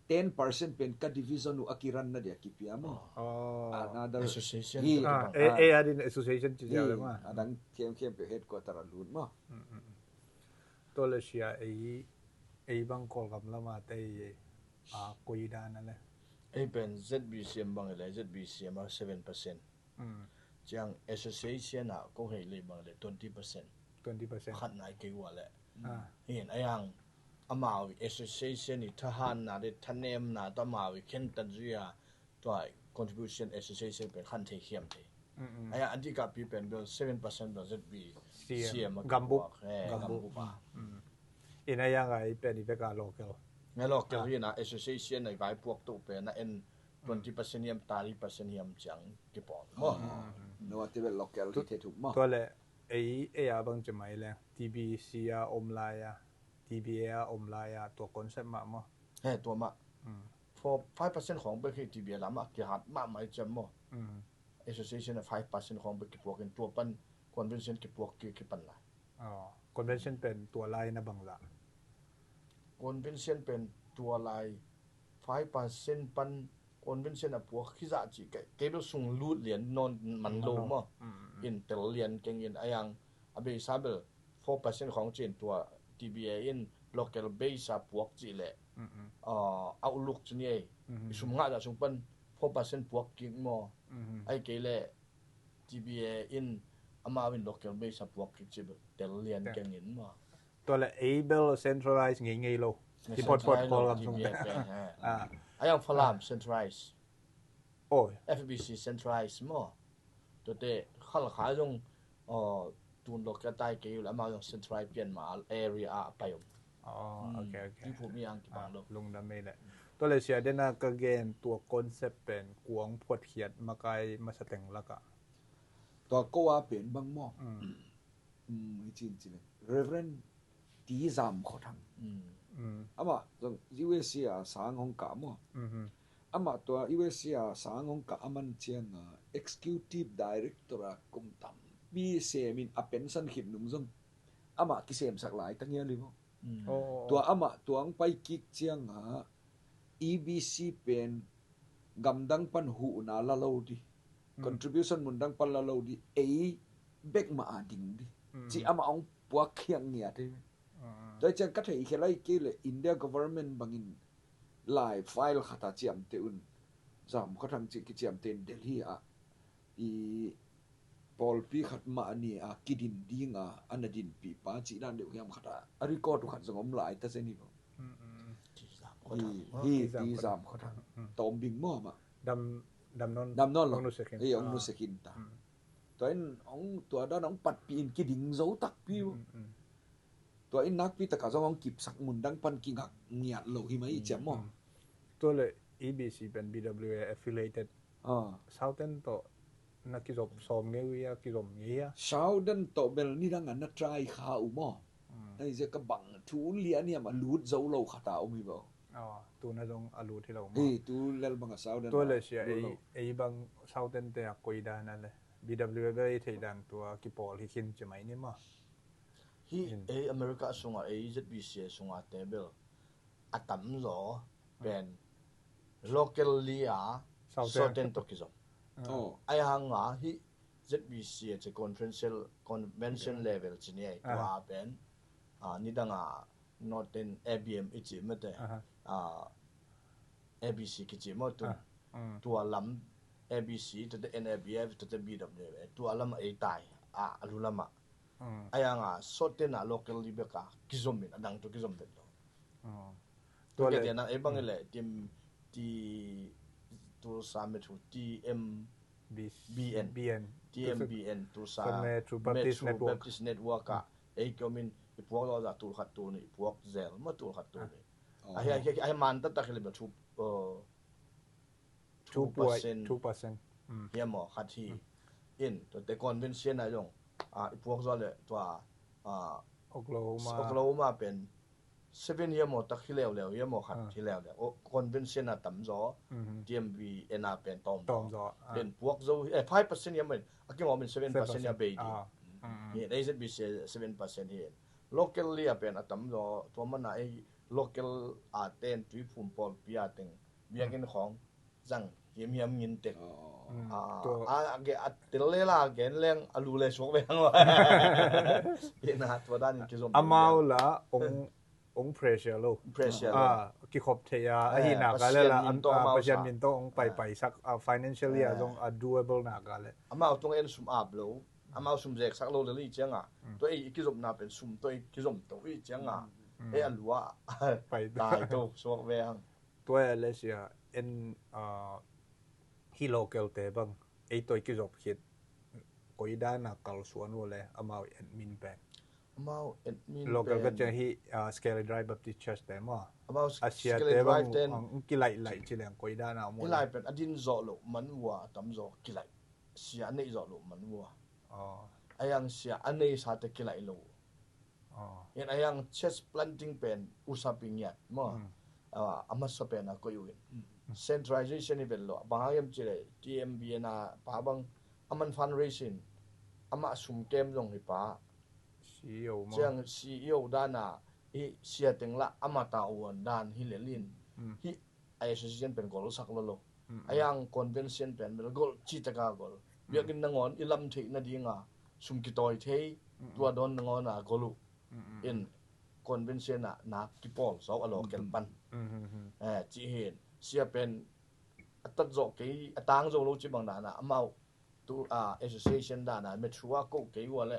Ten percent pen ka division uh a kiran na dia kipia maw? Another association hi. Adin association ci dia le maw? Adang khemkhempeuh headquarter a lut maw? Tua le sia ei, ei bang Kawlgam lama te ei a koi dan a le? Ei pen Z B C M bang le Z B C M a seven percent. Ciang association a ko hei le bang le twenty percent. Twenty percent khat nai kei ua le. Hin a yang amau association i thahanna de thanemna ta amau i khen tan zui a tua contribution association pen khan thei khiam thei. Aya a dikah pi pen bel seven percent bel Z B C M a gambup. Gambup a. In a yang a i pen i veka local. Nga local hi na association a i vaipuak to pen a en twenty percent hiam thirty percent hiam ciang kipawl maw? No a ti bel local hi thei thuk maw? Tua le ei, ei a bang ci mai le T B C a om lai a, T B A a om lai a tua concept mah maw? He tua mah. Four, five percent khawng bek hi T B A lamah kihat mahmah i ciam maw? Association a five percent khawng bek kipuak in tua pan convention kipuak ki, kipan lai. Convention pen tua lai na bang zah? Convention pen tua lai five percent pan convention a puak khizah cih kei, kei bel sung lut lian nawn man lo maw? In tel lian keng in a yang a beisa bel four percent khawng cin tua T B A in local base a puak cih leh a uluk ci ni ei. I sum ngah zah sung pan four percent puak kik maw? Ai kei leh T B A in amau in local base a puak kik cih bel tel lian keng in maw? Tua le ei bel centralize ngeingei lo. Hi photphot Kawlgam sung te. A yang Falam centralize. F B C centralize maw? Tuate Khalkha zong tun lo kia tai kei ula amau zong centralize pian ma area a pai om. Lungdam mei le. Tua le sia dena ka gen tua concept pen kuang phuatkhiat makai masa teng laka. Tua ko a pen bang maw? Hi cin cin Reverend T Zam Khua Thang. Amah zong U S A a sang hong kah maw? Amah tua U S A a sang hong kah a man ciang a executive director a kum tampi semin a pension khit nung zong amah kisemsak lai ta ngial hi maw? Tua amah tuang pai kik ciang a E B C pen gamdang pan huhna la lo di, contribution mundang pan la lo di, ei bek mah a ding di ci amah hong puak khiak ngiat hi. Tua ciang ka thei khia lai kei le India government bangin lai file khata ciamte un, Zam Khua Thang ci kiciamte in Delhi ah i pawlpi khat mah a ni a kidin dinga a na dinpih pa cih dan deuh hiam khata a record uh khat zong om lai ta zen hi maw? Hi, hi T Zam Khua Thang. Tawm bing maw mah? Dam, dam nawn, dam nawn lo. Hong nusia khin ta. Tua in hong tua dan hong patpih in kiding zo takpi uh. Tua in nakpi takah zong hong kipsak mun dang pan kingak ngiat lo hi mai i ciam maw? Tua le E B C pen B W A affiliated. Southern tawh na kizop sawm ngei uh ia, kizom ngei ia. Southern tawh bel nidang a na try kha uh maw? Ahi zia ka bang thu lian hiam a lut zo lo khat a om hi bo. Tuna zong a lut hi lo maw? Hi tu lel bang a Southern tua le sia ei bang Southern te a koi dan a le B W A bel ei thei dan tua kipawl hi khin ci mai ni maw? Hi ei America sunga ei Z B C A sunga te bel a tamzaw pen locally a Southern tawh kizom. Ai hanga hi Z B C A ci convention level ci ni ei tua pen nidanga Northern A B M i ci mate. A B C kici maw tun tua lam A B C tate N A B F tate B W A tua lama ei tai a lu lama. Ai hanga Southern a locally beka kizom in a dang tu kizom vet lo. Tua ke tiana ei bang ile tim ti tu sa me thu T M B N. T M B N tu sa Metro Baptist Network a ei kiomin i puak lo za tul khat tul ni i puak zel ma tul khat tul ni. Ahi ahi ahi man ta tak le ba thu two percent. Hiam maw khat hi. In tua te convention a zong i puak zo le tua Oklahoma pen seven hiam maw tak hi leuleu hiam maw khat hi leuleu convention a tamzaw. T M B N a pen tawm pen puak zo hi five percent hiam maw a kingawmin seven percent a bei ding. Hi A Z B C seven percent hi. Locally a pen a tamzaw tua mana ei local a ten Tuiphum pawlpi a teng biakinn khawng zang hiamhiam ngin tek. A tel lela gen leng a lu le suak ve hang. Ina tua danin kizom amau la ong ong pressure lo. Pressure lo. Kikhop thei a ahi nak a lela Pasian min tawh ong paipai sak financially a zong a doable nak a le amau tung en sum ap lo. Amau sum zek sak lo le li cianga tua ei kizopna pen sum tua ei kizom to i cianga ei a lua pai tai to suak ve hang. Tua a le sia en hi local te bang ei toi kizop khit koi dan a kalsuan uh le amau admin pen. Amau admin local ka ciang hi Scaly Dry Baptist Church te maw? Amau a sia te bang kilaih laih ci leng koi dan a maw? Kilaih pen a din zawh loh man uh a tam zaw kilaih sia a neih zawh loh man uh a. Ayang sia a nei sa te kilaih lo. In ayang church planting pen usap i ngiat maw? A masa pen a koih uh in centralization i vet lo bang hang hiam ci le T M B N a pa bang a man fundraising amah sum kem zong hi pa. Ciang C E O dan a hi sia teng lah amah ta uan dan hi lel in hi a association pen gol sak lo lo. Ayang convention pen bel gol ci taka gol biakinn nangawn i lam theih nadinga sum kitawi thei tua dawn nangawn a gol uh in convention ah nak kipawl zo a local pan. Ci hin sia pen a tat zawh kei a tang zo lo ci bang dana amau tu association dana metro a ko kei ua le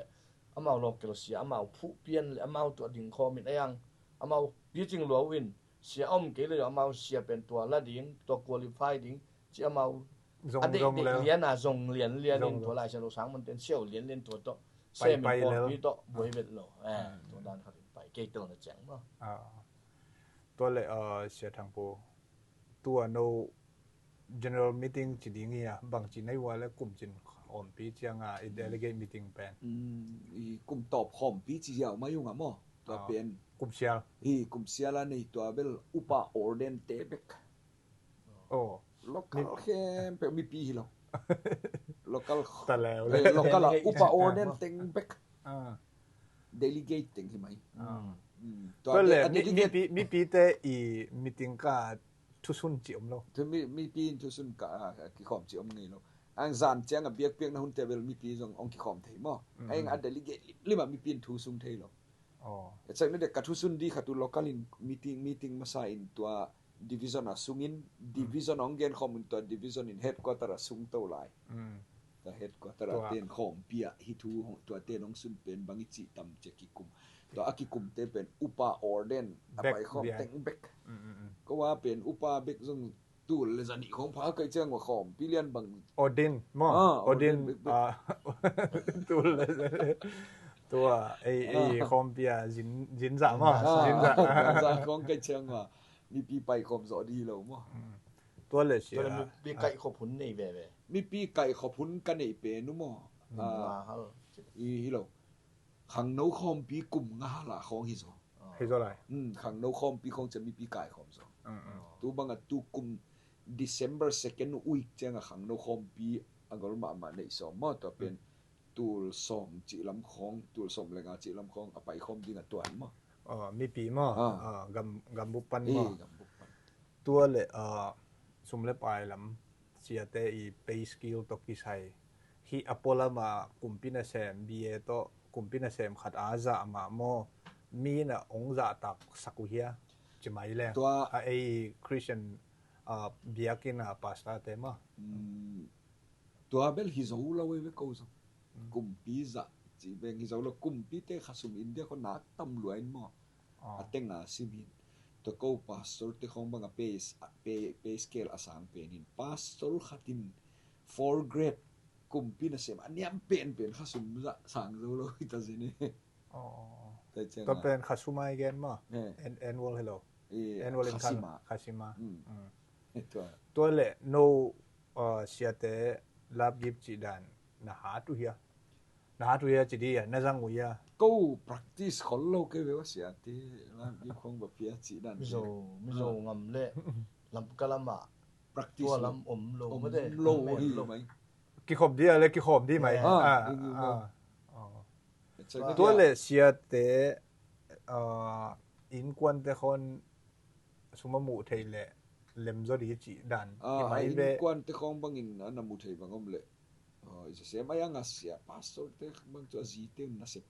amau local sia amau phuh pian le amau tu a ding khawm in ayang amau picing lua uh in sia om kei le amau sia pen tua la ding tua qualify ding ci amau a deih deih lian a zong lian lian in tua lai sia lo sang man ten siau lian lian tua tawh semin pawlpi tawh buai vet lo. Tua dan khat in pai kei tel na ciang maw? Tua le sia Thangpu tua no general meeting ci ding hi a bangci nei ua le kumcin khawmpi cianga i delegate meeting pen i kum tawp khawmpi ci ziau mai unga maw? Tua pen kumsial hi kumsial a nei tua bel upa ordain te bek. Local khempeuh mipi hi lo. Local local a upa ordain teng bek. Delegate teng hi mai. Tua le mipi te i meeting ka thusun ci om lo. Mipi in thusun ka kikhawm ci om ngei lo. Ang zan ciang a biakpiakna hunte bel mipi zong ong kikhawm thei maw? Ang a delegate limlim a mipi in thusung thei lo. Etsakna de ka thusun di khatu local in meeting meeting masa in tua division a sungin division ong gen khawm in tua division in headquarter a sung to lai. Tua headquarter a ten khawmpi ah hi thu tua ten ong sun pen bang i cih tam cia kikum. Tua a kikumte pen upa ordain a pai khawm teng bek. Ko a pen upa bek zong tul le zanih khawng pha kaih ciang ua khawmpi lian bang. Odin maw? Ah, Odin, Odin bek bek. Ah, tul le zanih. Tua ei ei khawmpi a zin zin zah maw? Ah, zin zah. Zin zah khawng kaih ciang ua mipi pai khawm zawh di lo maw? Tua le sia. Tua le mipi kaih khop hun nei veve. Mipi kaih khop hun ka neih pen uh maw? Ah, i hi lo. Khangno khawmpi kum nga lah khawng hi zaw. Hi zaw lai. Khangno khawmpi khawng ciang mipi kai khawm zaw. Tu bangah tu kum December second week ciangah khangno khawmpi a gol mahmah neih sawm maw, tua pen tul sawm cih lam khawng, tul sawm le nga cih lam khawng a pai khawm ding a tuan maw? Mipi maw? Gam, gambup pan maw? Gambup pan. Tua le sum le pai lam siate i pay scale tawh kisai hih a pualam a kumpi nasem B A tawh kumpi nasem khat a zah mah maw, mi in a hong zahtak sak uh hia? Ci mai leng tua a ei Christian biakinn a pastor te maw? Tua bel hi zo lo ei ve ko zong. Kumpi zah ci beng hi zo lo, kumpite khasum India kho nak tam lua in maw? A tenga simin tua ko pastor te khawng banga pay, pay, pay scale a sang penin pastor khatin four grade kumpi nasem a niam penpen khasum zah sang zo lo hi ta zin e. Tua pen khasum a i gen maw? Annual hi lo. Annual in khasima. Khasima. Tua le no siate lapgip cih dan na hat uh hia? Na hat uh hia ci di a na zang uh hia? Ko practice khol lo kei ve ua siate lapgip khong bapia cih dan. Mizo, mizo ngam le lamka lamah practice tua lam om lo mate. Lo hi mai. Kikhop di a le kikhop di mai. Tua le siate innkuante khon sum a muh thei le lemzaw di cih dan hi mai ve. Innkuante khawng bangin a na muh thei bang om le i zasem a iang a sia pastor te bang cu a zite un nasep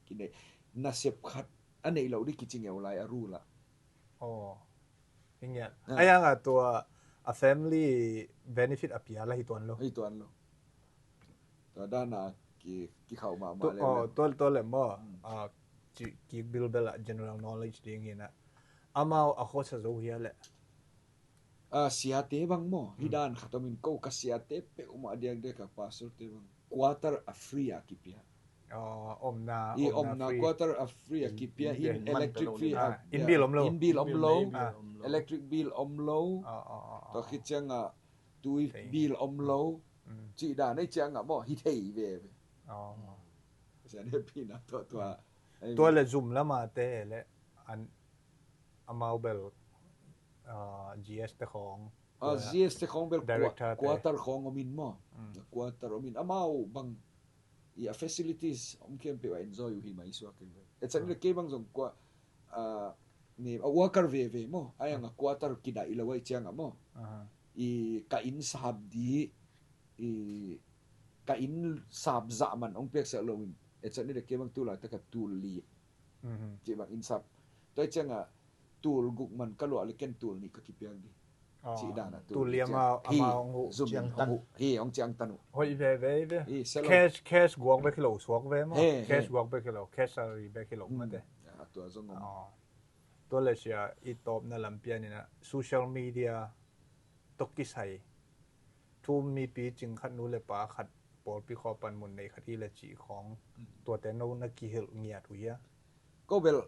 kinei, nasep khat a neih loh di kici ngeu lai a rul ah. Aw, hi ngiat. A iang a tua a family benefit a pia la hi tuan lo. Hi tuan lo. Tua dana ki, kikhauh mahmah le. Tua le maw? Kik bilbel ah general knowledge ding hi na. Amau a khosa zo hia le? Siate bang maw? Hi dan khat om in ko ka siate peuhmah diakdiak a pastor te bang quarter a free a kipia. Omna, i omna quarter a free a kipia in electric fee. In bill om lo. In bill om lo. Electric bill om lo. Tua khit ciangah tui bill om lo. Cih dan ei ciangah maw hi thei veve. Tua le zum lama te le an amau bel G S te khawng. G S te khawng bel quarter khawng om in maw? Quarter om in amau bang i a facilities om khempeuh a enjoy uh hi mai suak in ve. Exactly kei bang zong kua a worker veve maw? A iang a quarter kidaih lo ai ciangah maw? I ka inn sap di i ka inn sap zah man hong piaksak loin exactly kei bang tulaitak a tul li cih bang inn sap. Tua ai ciangah tul guk man ka luah le ken tul nih ka kipiak di. Cih dan a tul liam a ama hong huh. Zum in hong huh hi hong ciangtan uh. Hoih veve hi ve. Cash, cash guak bek hi lo suak ve maw? Cash guak bek hi lo, cash salary bek hi lo mate. Tua le sia i tawpna lampian in a social media tawh kisai thu um mipi cing khat nu le pa khat pawlpi khua pan mun nei khat hi le cih khawng tuate no na kihilh ngiat uh hia? Ko bel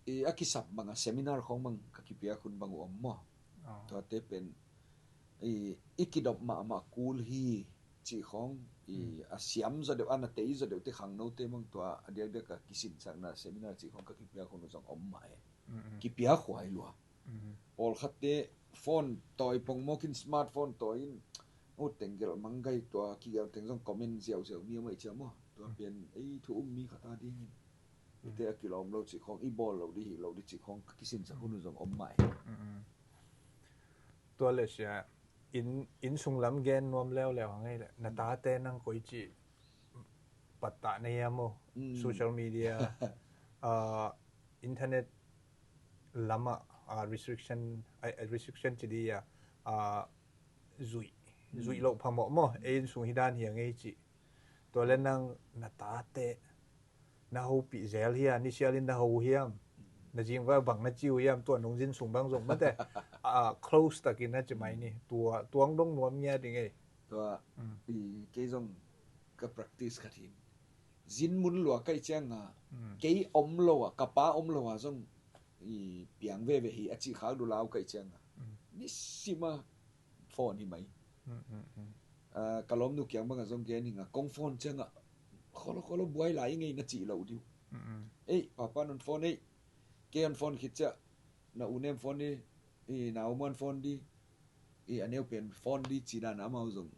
i a kisap banga seminar khawng bang ka kipiak hun bang uh om maw? Tuate pen i, i kidop mahmah kul hi cih khawng i a siam zaw deuh a na tei zaw deuh te khangnote bang tua a diakdiak a kisinsakna seminar cih khawng ka kipiak hun uh zong om mah e. Kipiak huai lua. Pawlkhatte phone tawi pongmawkin smartphone tawi in ut teng gelh manggai tua kigelh teng zong comment ziauziau mi om aih cia maw? Tua pian ei thu um mi khat a dingin ite a kilawm lo cih khawng i bawl lo di hi lo di cih khawng ka kisinsak hun uh zong om mah hi. Tua le sia inn, inn sung lam gen nuam leuleu hang ei le na tate nang koici pattah na hiam uh? Social media, internet lamah restriction, restriction ci di a zuih, zuih loh phamawh maw? Ei inn sung hi dan hi a ngei cih. Tua le nang na tate na hopih zel hia, nisialin na ho hiam? Na zing va bang na ci uh hiam, tua nong zin sung bang zong mate, a, close takin na ci mai ni. Tua tuang dong nuam ngia ding ei. Tua, mm, i, kei zong ka practice khat hi. Zin mun lua kaih cianga, mm, kei om lo a, ka pa om lo a zong i piang veve hi a cih khak dulau kaih cianga. Mm. Nisima phone hi mai. Mm, mm, mm. Ah, ka lawmnu kiang banga zong gen hi nga, kong phone cianga, kholo, kholo, buai lai i ngei na cih lo diu. Mm, mm. Ei, papa non phone ei. Kei on phone khit ciah, na u nem phone di, i na u muan phone di, i a neu pen phone di ci dan amau zong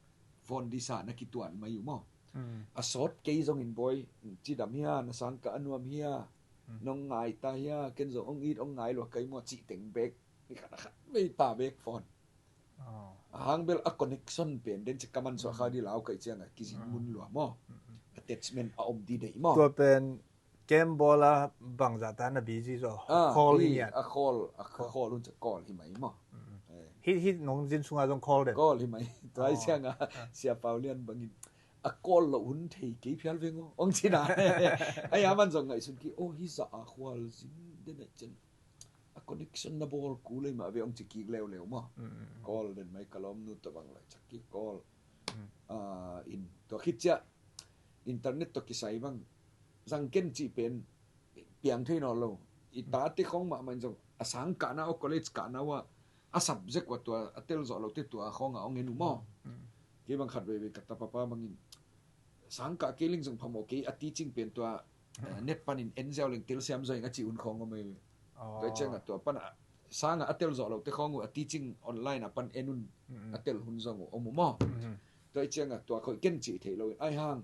phone di sa na kituan mai uh maw. Mm. A sawt kei zong in bawi, cidam hia, na sangkah a nuam hia, mm, nong ngai ta hia, ken zong ong it ong ngai lua kai mua cih teng bek. Ni khat a khat vei ta bek phone. Oh. A hang bel a connection pen den ci ka man suah kha di lau kaih cianga kizin mun lua maw. Mm, mm. Attachment a om di deih maw. Tua pen kem bawla bangzah ta na busy zaw. Ah, call hi hi, ngiat. A call, a call hun ca call hi mai maw. Mm. Eh. Hi, hi nong zin sunga zong call den. Call hi mai. Tua hi cianga, ah, Sia Pau Lian bangin a call lo hun thei kei phial veng aw. Ong cina. Ai, a man zong ngaihsun ki, oh, hi za a khual zin den ai cen. A connection na bawl kul ei mah ve ong ci kik leuleu maw. Mm, mm, mm. Call den mai ka lawmnu tawh bang lai cak kik call. Mm. Ah, in tua khit ciah internet tawh kisai bang zang ken cih pen piang thei nawn lo. I tate khawng mahmah in zong a sang kahna uh, college kahna uh a, a subject uh a tua a tel zawh lote tua khawng a ong en uh maw. Mm. Kei bang khat veivei ka tapapa bangin sang kah kei leng zong phamawh kei, a teaching pen tua, eh, net panin en ziau leng tel siam zaw ing a ci un khawng om ei. Oh. Tua ciangah tua pan a, sangah a tel zawh lote khawng uh a teaching online a pan en un, mm, mm, a tel hun zong uh om uh maw. Mm-hmm. Tua ciangah tua khoih ken cih theih loin ai hang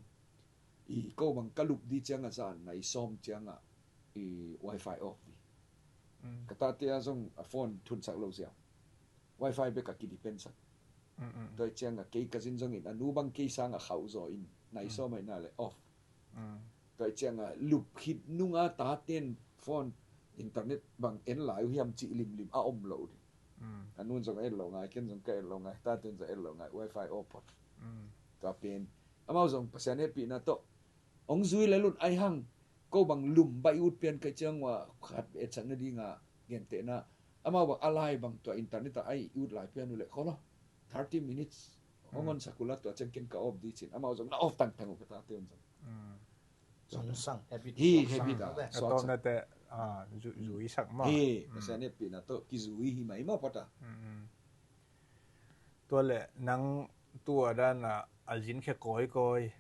i ko bang ka lup di ciangah zan nai sawm ciangah i wifi off di. Mm. Ka tate a zong a phone thunsak lo ziau. Wifi bek a kidepend sak. Mm, mm. Tua ciangah kei ka zin zongin a nu bang kei sangah khauh zaw in nai sawm aina le off. Mm. Tua ciangah lup khit nunga taten phone internet bang en lai uh hiam cih limlim a om lo di. Mm. A nun zong a en lo ngai, ken zong ka en lo ngai, taten zong en lo ngai, wifi off phot. Mm. Tua pen amau zong Pasian hehpihna tawh ong zui lel un ai hang, ko bang lum baih ut pian ka ciang ua khat etsak nadinga gentehna amau bang a lai bang tua internet ah ai ut lai pian uh leh kholo thirty minutes ong on sak uh la tua ciang ken ka off di cin amau zong na off tangtang uh ka tate un zong. Mm. Sungsang, habit hi, sungsang habit ah, a suak tawh sak. Nate, ah, zu-, zui sak maw. Hi, mm, Pasian hehpihna tawh kizui hi mai maw pawt ah. Mm, mm. Tua leh nang tua dan a, a zin khe kawikawi,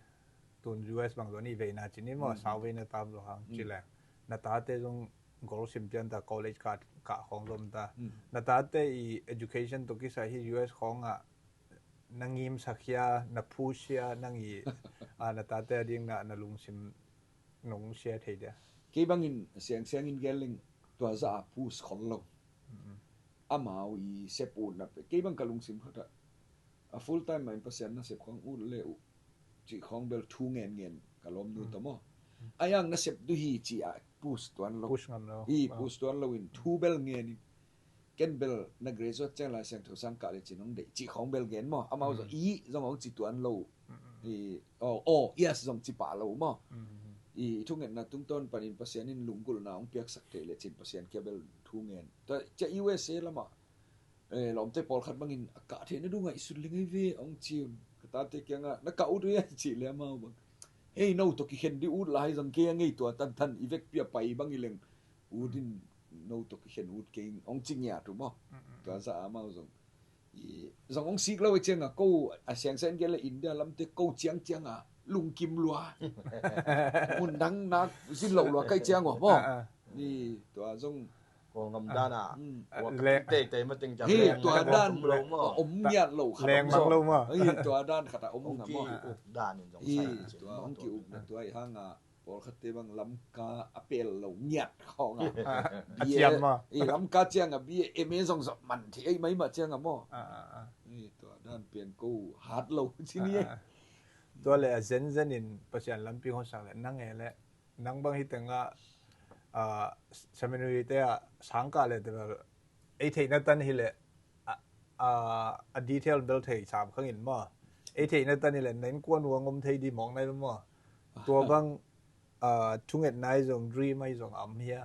tun U S bang zaw ni veina cin ni maw, mm, sau veina tam zaw hang, mm, ci leh. Na tate zong gol sim pian ta, college kah, kah khawng zom ta. Mm. Na tate i education tawh kisai hi U S khawngah na ngimsak hia, na push hia, nang i, a, na tate a ding na, na lungsim nong share thei dia. Kei bangin siangsiangin gel leng tua za a push khol lo. Mm-mm. Amau i sep utna pe. Kei bang ka lungsim khat ah a full time mah in Pasian nasep khawng ut le uh cih khawng bel thu ngenngen ka lawmnu tawh maw. Mm. Ai ang nasep duh hi ci a push tuan lo. Push ngam lo. Hi, ah, push tuan lo in thu bel ngen in. Ken bel na graduate ciang Lai Siangtho sang kah le cin hong deih cih khawng bel ngen maw. Amau zong, mm, i zong hong ci tuan lo. Mm-mm. I, oh, oh, yes zong ci pah lo maw. Mm-hmm. I, i thungetna tungtawn panin Pasian in lunggulhna hong piaksak theih le cin Pasian kia bel thu ngen. Tua, cia U S A lamah, eh, lawmte pawlkhat bangin a kah theihna duh ngaihsun le ngei ve hong ci un. Ka tate kiangah na kah ut uh hia cih le amau bang, hei, no tawh kikhen dih ut lai zong kei a ngei tua tantan i vekpi a pai bang i leng ut in no tawh kikhen ut kei hong ci ngiat uh maw. Mm, mm, tua zah amau zong i zong hong sik lo i ciangah ko a siangsiang gel le India lamte ko ciangciangah lungkim lua. Mun dang nak zin loh lua kai ciang uh maw. Ah, ah. Ni tua zong Kawlgam dan ah, mm, ua ka leng teitei mateng ciang hi, leng tua dan om lo maw. Om ngiat lo khat leng om mang zo lo maw. Hi, tua dan khat ah om hong nga maw. Ki-uk dan in zong hi, sai tua hong ki-ukna tua i hang ah pawlkhatte bang Lamka a pel lo ngiat khawng ah. Ah, a B A, ciam maw. Hi, Lamka ciang ah B A M A zong zop man thei ei mai mah ciang ah maw. Ah, ah, ah. Hi, tua dan pian ko hat lo ci ni. Ah, ah. Tua le a zenzen in Pasian lampi hong sak le nang e le nang bang hi tengah, ah, seminary te ah sangkah le te bel ei theihna tan hi le, ah, ah, a detail bel thei sam khang in maw. Ei theihna tan hi le na innkuan uh a ngom thei di mawk nai lo maw. Tua bang, ah, thungetna i zong, dream a i zong a om hia.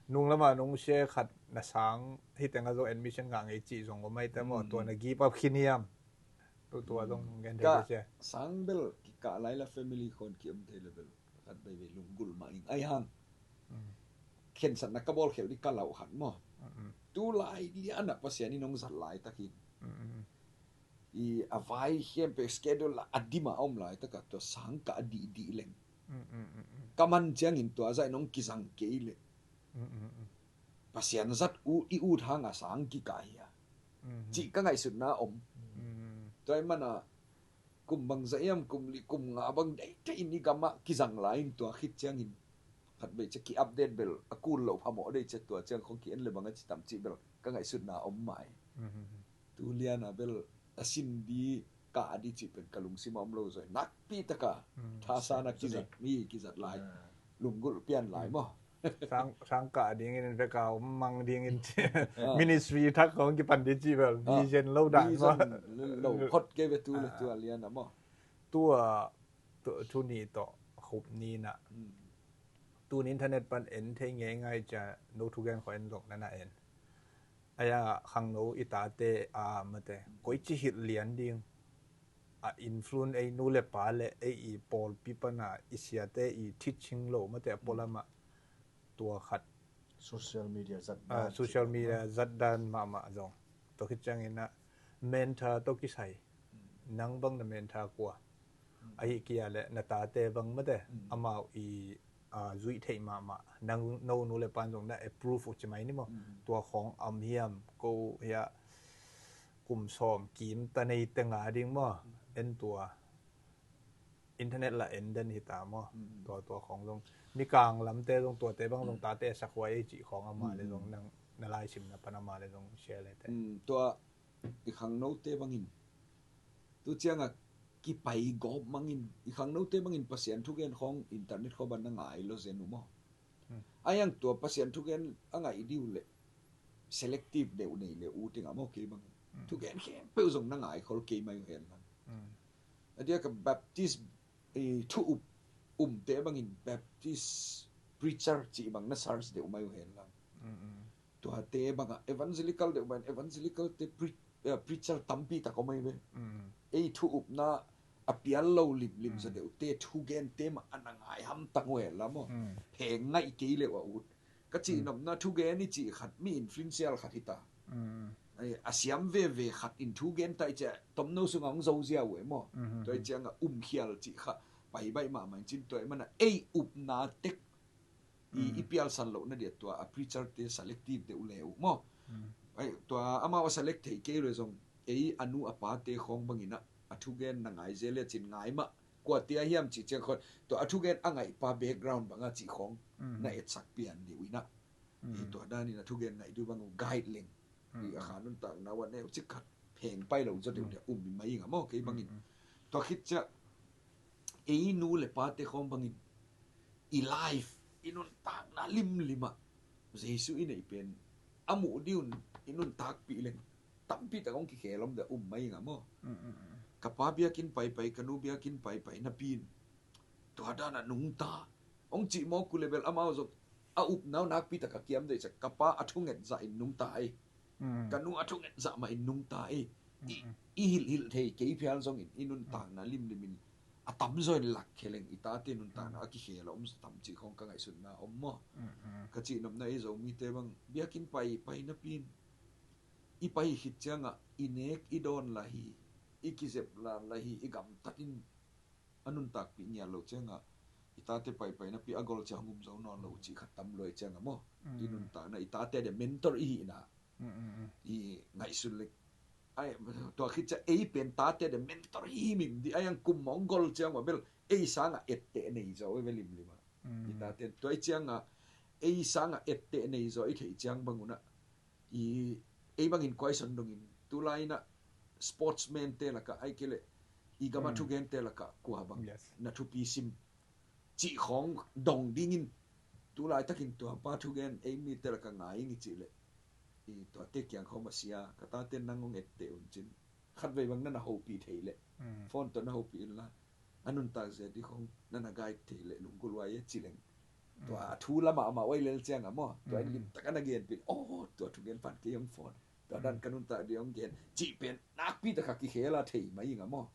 Nung lama nung share khat na sang hi teng a zong admission ngah ngei cih zong om ai te maw, tua na give up khin hiam? Tu tua zong nong gen thei ka cia. Sang bel kikah lai la family khon ki om thei le bel khat bei bei lunggulh mah ing ai hang. Khensatna ka bawl khel dih ka lauh khat maw. Tu lai lianah Pasian in hong zat laitakin i a vai khempeuh schedule la a dim a om laitakah tua sang kah a dihdih leng ka man ciangin tua zah in hong kizang kei leh Pasian zat u i ut hanga sang kikah hi a cih ka ngaihsutna om. Tua i mana kum bang za iam kum li kum nga bang dei te in i gamah kizang lai in tua khit ciangin khat bei cia ki update bel a kul lo phamawh dei cia tua ciang khong ki en le bang a ci tam cih bel ka ngaihsutna om mai. Tu liana bel a sin di kah di cih pen ka lungsim a om lo zoi nakpi taka thasa na kizat mi kizat lai lunggulh pian lai maw. Sang kah dingin veka om mang dingin ministry thak kong kipan di cih bel vision lo dan maw. Lo hot ke ve tu le tu a liana maw. Tua tu ni tawh khup ni na tun internet pan en thei ngei ngai cia no thugen kho en zong nana en. Aya khangno i tate a mate koici hilh lian ding a influence ei nu le pa le ei i pawlpi pana i siate i teaching lo mate a polama tua khat social media zat dan, social media zat dan mahmah zong tua khit ciangin a mentor tawh kisai nang bang na mentor kua ahi kia le na tate bang mate amau i zuih theih mahmah nang no nu le pan zong na approve uh ci mai ni maw. Tua khawng am hiam ko hia kum sawm kim ta nei te nga ding maw. En tua internet la en den hita maw. Tua tua khawng zong mikang lamte zong tuate bang zong tate sakhuai ei cih khawng ama le zong nang na laisimna pan ama le zong share le te. Tua i khangnote bangin tu cianga kipai gawp mangin i khangnote bangin Pasian thugen khawng internet khawng ban na ngai lo zen uh maw. A yang tua Pasian thugen a ngaih diu le selective deuh nei le u tinga maw kei bangin thugen khempeuh zong na ngai khol kei mai uh hen lang. A dia ka Baptist thu up umte bangin Baptist preacher cih bang na search deuh mai uh hen lang. Tuate banga evangelical deuh bangin evangelical te preacher tampi tak om ai ve. Ei thu upna a pial lo limlim za deuh te thugen te mah a na ngai hamtang uh hen la maw. Pheng ngaih kei leuh a ut ka cihnopna thugen i cih khat mi in finsel khat hita. A siam veve khat in thugen ta i ciah tomno sunga hong zozia uh e maw. Tua i cianga umkhial cih kha paibaih mahmah in cin tua i mana ei upna tek i pialsan lohna dia tua a preacher te selective deuh le uh maw. Tua amau a select thei kei le zong ei a nu a pate khawng bangina a thugen na ngai zel le cin ngai mah kuatia hiam cih ciang khawng tua a thugen a ngaihpa background banga cih khawng na etsak pian deuh ina. Tua danin a thugen ngaih diu bang uh guide leng a kha nuntakna uh a neu cik khat pheng pai lo zaw deuh dia um i mai inga maw kei bangin. Tua khit ciah ei nu le pate khawng bangin i life i nuntakna limlimah Jesu i neih pen a muh diun i nuntakpih leng tampi tak hong kikhel om dia um mai inga maw. Ka pa biakin paipai ka nu biakin paipai napi in tua dana nungta hong cih mawk uh le bel amau zong a upna uh nakpi taka kiam deih ciah ka pa a thunget zah in nungta ei. Ka nu a thunget zah mah in nungta ei. I hilhhilh thei kei phial zongin i nuntakna limlimin a tamzaw in lak kheleng i tate nuntakna a kikhel a om zaw tam cih khawng ka ngaihsutna om maw. Ka cihnopna ei Zomite bang biakin pai pai napi in i pai khit ciangah i nek i dawn la hi, i kizep lan la hi, i gamtat in a nuntakpih ngiat lo ciangah i tate paipai napi a gol ciang hong um zo nawn lo uh cih khat tam luai ciangah maw. I nuntakna i tate dia mentor i hihna i ngaihsun lek ai tua khit ciah ei pen tate dia mentor himim dih ai ang kum mawng gol ciang uh a bel ei sangah etteh nei zo i ve limlimah. I tate tua i ciangah ei sangah etteh nei zo i theih ciang bangunah i ei bangin kuaison dongin tulai inah sportsman te lakah ai kei leh i gama thugente lakah kua bang na thupi sim cih khawng dong dingin tulaitakin tuapa thugen ei mite lakah ngai ing i cih leh i tuate kiang khawng a sia ka tate nang hong etteh un cin khatvei bang na na hopih thei leh phone tawh na hopih inla a nuntak zia dih khawng na na guide thei leh lunggulh uai e ci leng Tua a thu la mahmah uai lel ciang a maw, tua in limtak a na genpih, oh, tua thugen pan kei hong phone, tua dan ka nuntak ding hong gen cih pen nakpi tak a kikhel a thei mai ing a maw.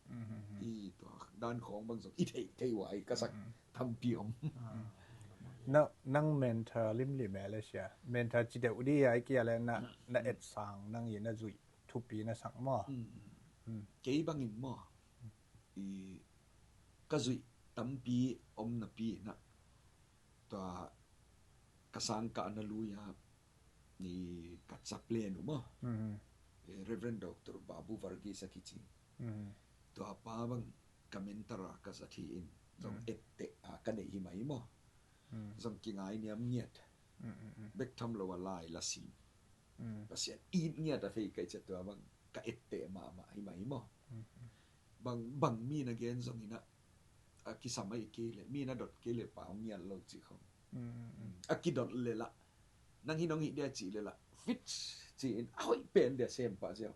I tua dan khawng bang zong i theih thei uai ka sak tampi om. Nang mentor limlim e le sia, mentor ci deuh dih a i kia le na etsang, nang i na zuih thupi na sak maw? Kei bangin maw, i ka zuih tampi om napi na, tua ka sangkah na lui a, i ka chaplain uh maw, Reverend Doctor Babu Varghese a kici, tua pa bang ka mentor a ka zat hi in, zong etteh a ka neih hi mai maw. Zong kingai niam ngiat, bek tham lo a lai la sim, Pasian it ngiat a thei kai ciat, tua bang ka etteh mahmah hi mai maw. Bang, bang mi na gen zong in a, a kisam a i kei le, mi na dot kei le pa hong ngiat lo cih khawng, a kidot le lah, nang hi nong hih dia cih le lah, fit ci in a hoih pen dia sem pah ziau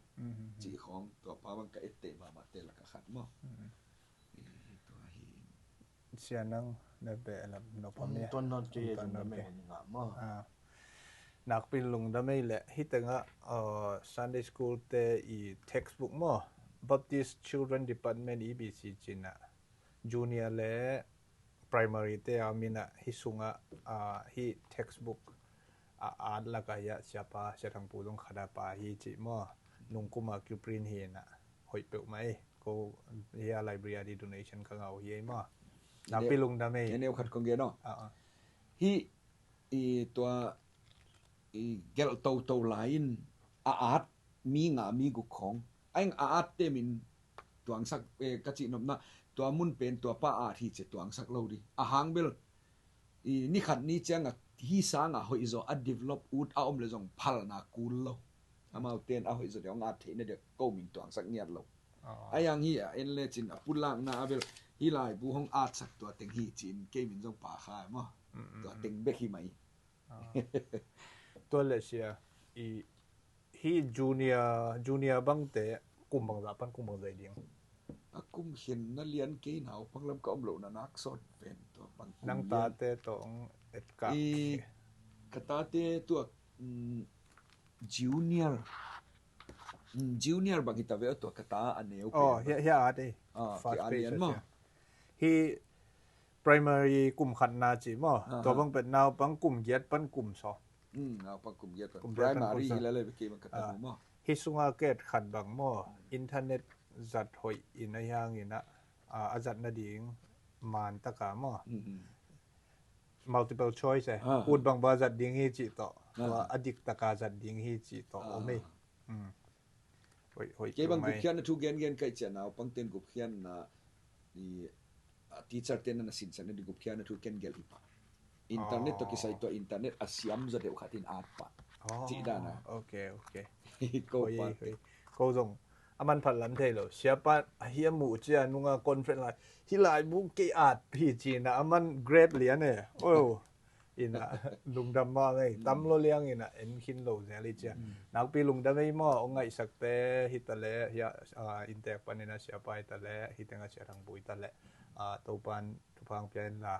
cih khawng, tua pa bang ka etteh mahmah te lak a khat maw. Tua hi in. Sia, nang na beh lam no pam ya. Ton not ke ye dum na me ngah maw. Nakpi lungdam ei le, hi tengah Sunday school te i textbook maw, Baptist Children Department, E B C cina, junior le primary te a mina hi sunga hi textbook a at laka hi a, siapa Sia Thang Pu zong khada pa hi cih maw. Nungkuma kiprint hi na, hoih peuh mai. Ko hi a library a di donation ka ngau hi ei maw. Nakpi lungdam ei. Neu khat kong gen aw. Hi i tua i gelh toto lai in a at mi nga mi guk khawng a eng a at te min tuangsak ka cih nopna, tua mun pen tua pa at hi ci tuangsak lo di. A hang bel i ni khat ni ciang a hi sang a hoih zaw a develop ut a om le zong phalna kul lo. Amau ten a hoih zaw dia hong at theihna dia ko min tuangsak ngiat lo. A yang hi a en le cin a pulakna a bel hi laibu hong atsak tua teng hi ci in kei min zong pa kha maw. Tua teng bek hi mai. Tua le sia, i hi junior, junior bangte kum bangzah pan kum bangzah ding? A kum khen na lian kei, naupang lam ka om lo na nak sawt ven tua bang. Nang tate tawh et ka. I ka tate tua junior, junior bang hita ve tua ka ta a neu. Oh, hia hia ate. Ah, ki a lian maw. Hi primary kum khatna ci maw. Tua bang pet naupang kum giat pan kum sawm. Naupang kum giat pan. Primary hi la le beki bang kata maw. Hi sunga ket khat bang maw. Internet zat hoih in a hiang in a, a zat nading man taka maw. Multiple choice eh. Ut bang ba zat ding hi ci tawh. Tua a dik taka zat ding hi ci tawh. Om ei. Kei bang gupkhiatna thu gengen kaih ciah naupang ten gupkhiatna teacher ten na sinsakna ding gupkhiatna thu ken gelh hi pah. Internet tawh kisai tua internet a siam zaw deuh khat in at pah. Cih dana. Ok, ok. Ko pa te. Ko zong a man phat lam thei lo. Siapa a hiam uh cia nunga conference lai hi lai buk kei at hi cina a man grade lian e. Oh. Ina lungdam mah ngei tam lo liang ina en khin lo zel i cia. Nakpi lungdam ei maw, ong ngaihsakte hi ta leh hia, inntek pan ina siapa hi ta leh hi tengah Sia Thang Pu hi ta leh Topan thupha hong pia in la,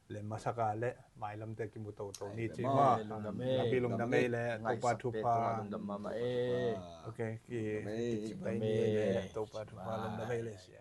le masaka le mailamte kimu toto ni ci maw. Nakpi lungdam ei le Topa thupha. Ok, ki Topa thupha lungdam ei le sia.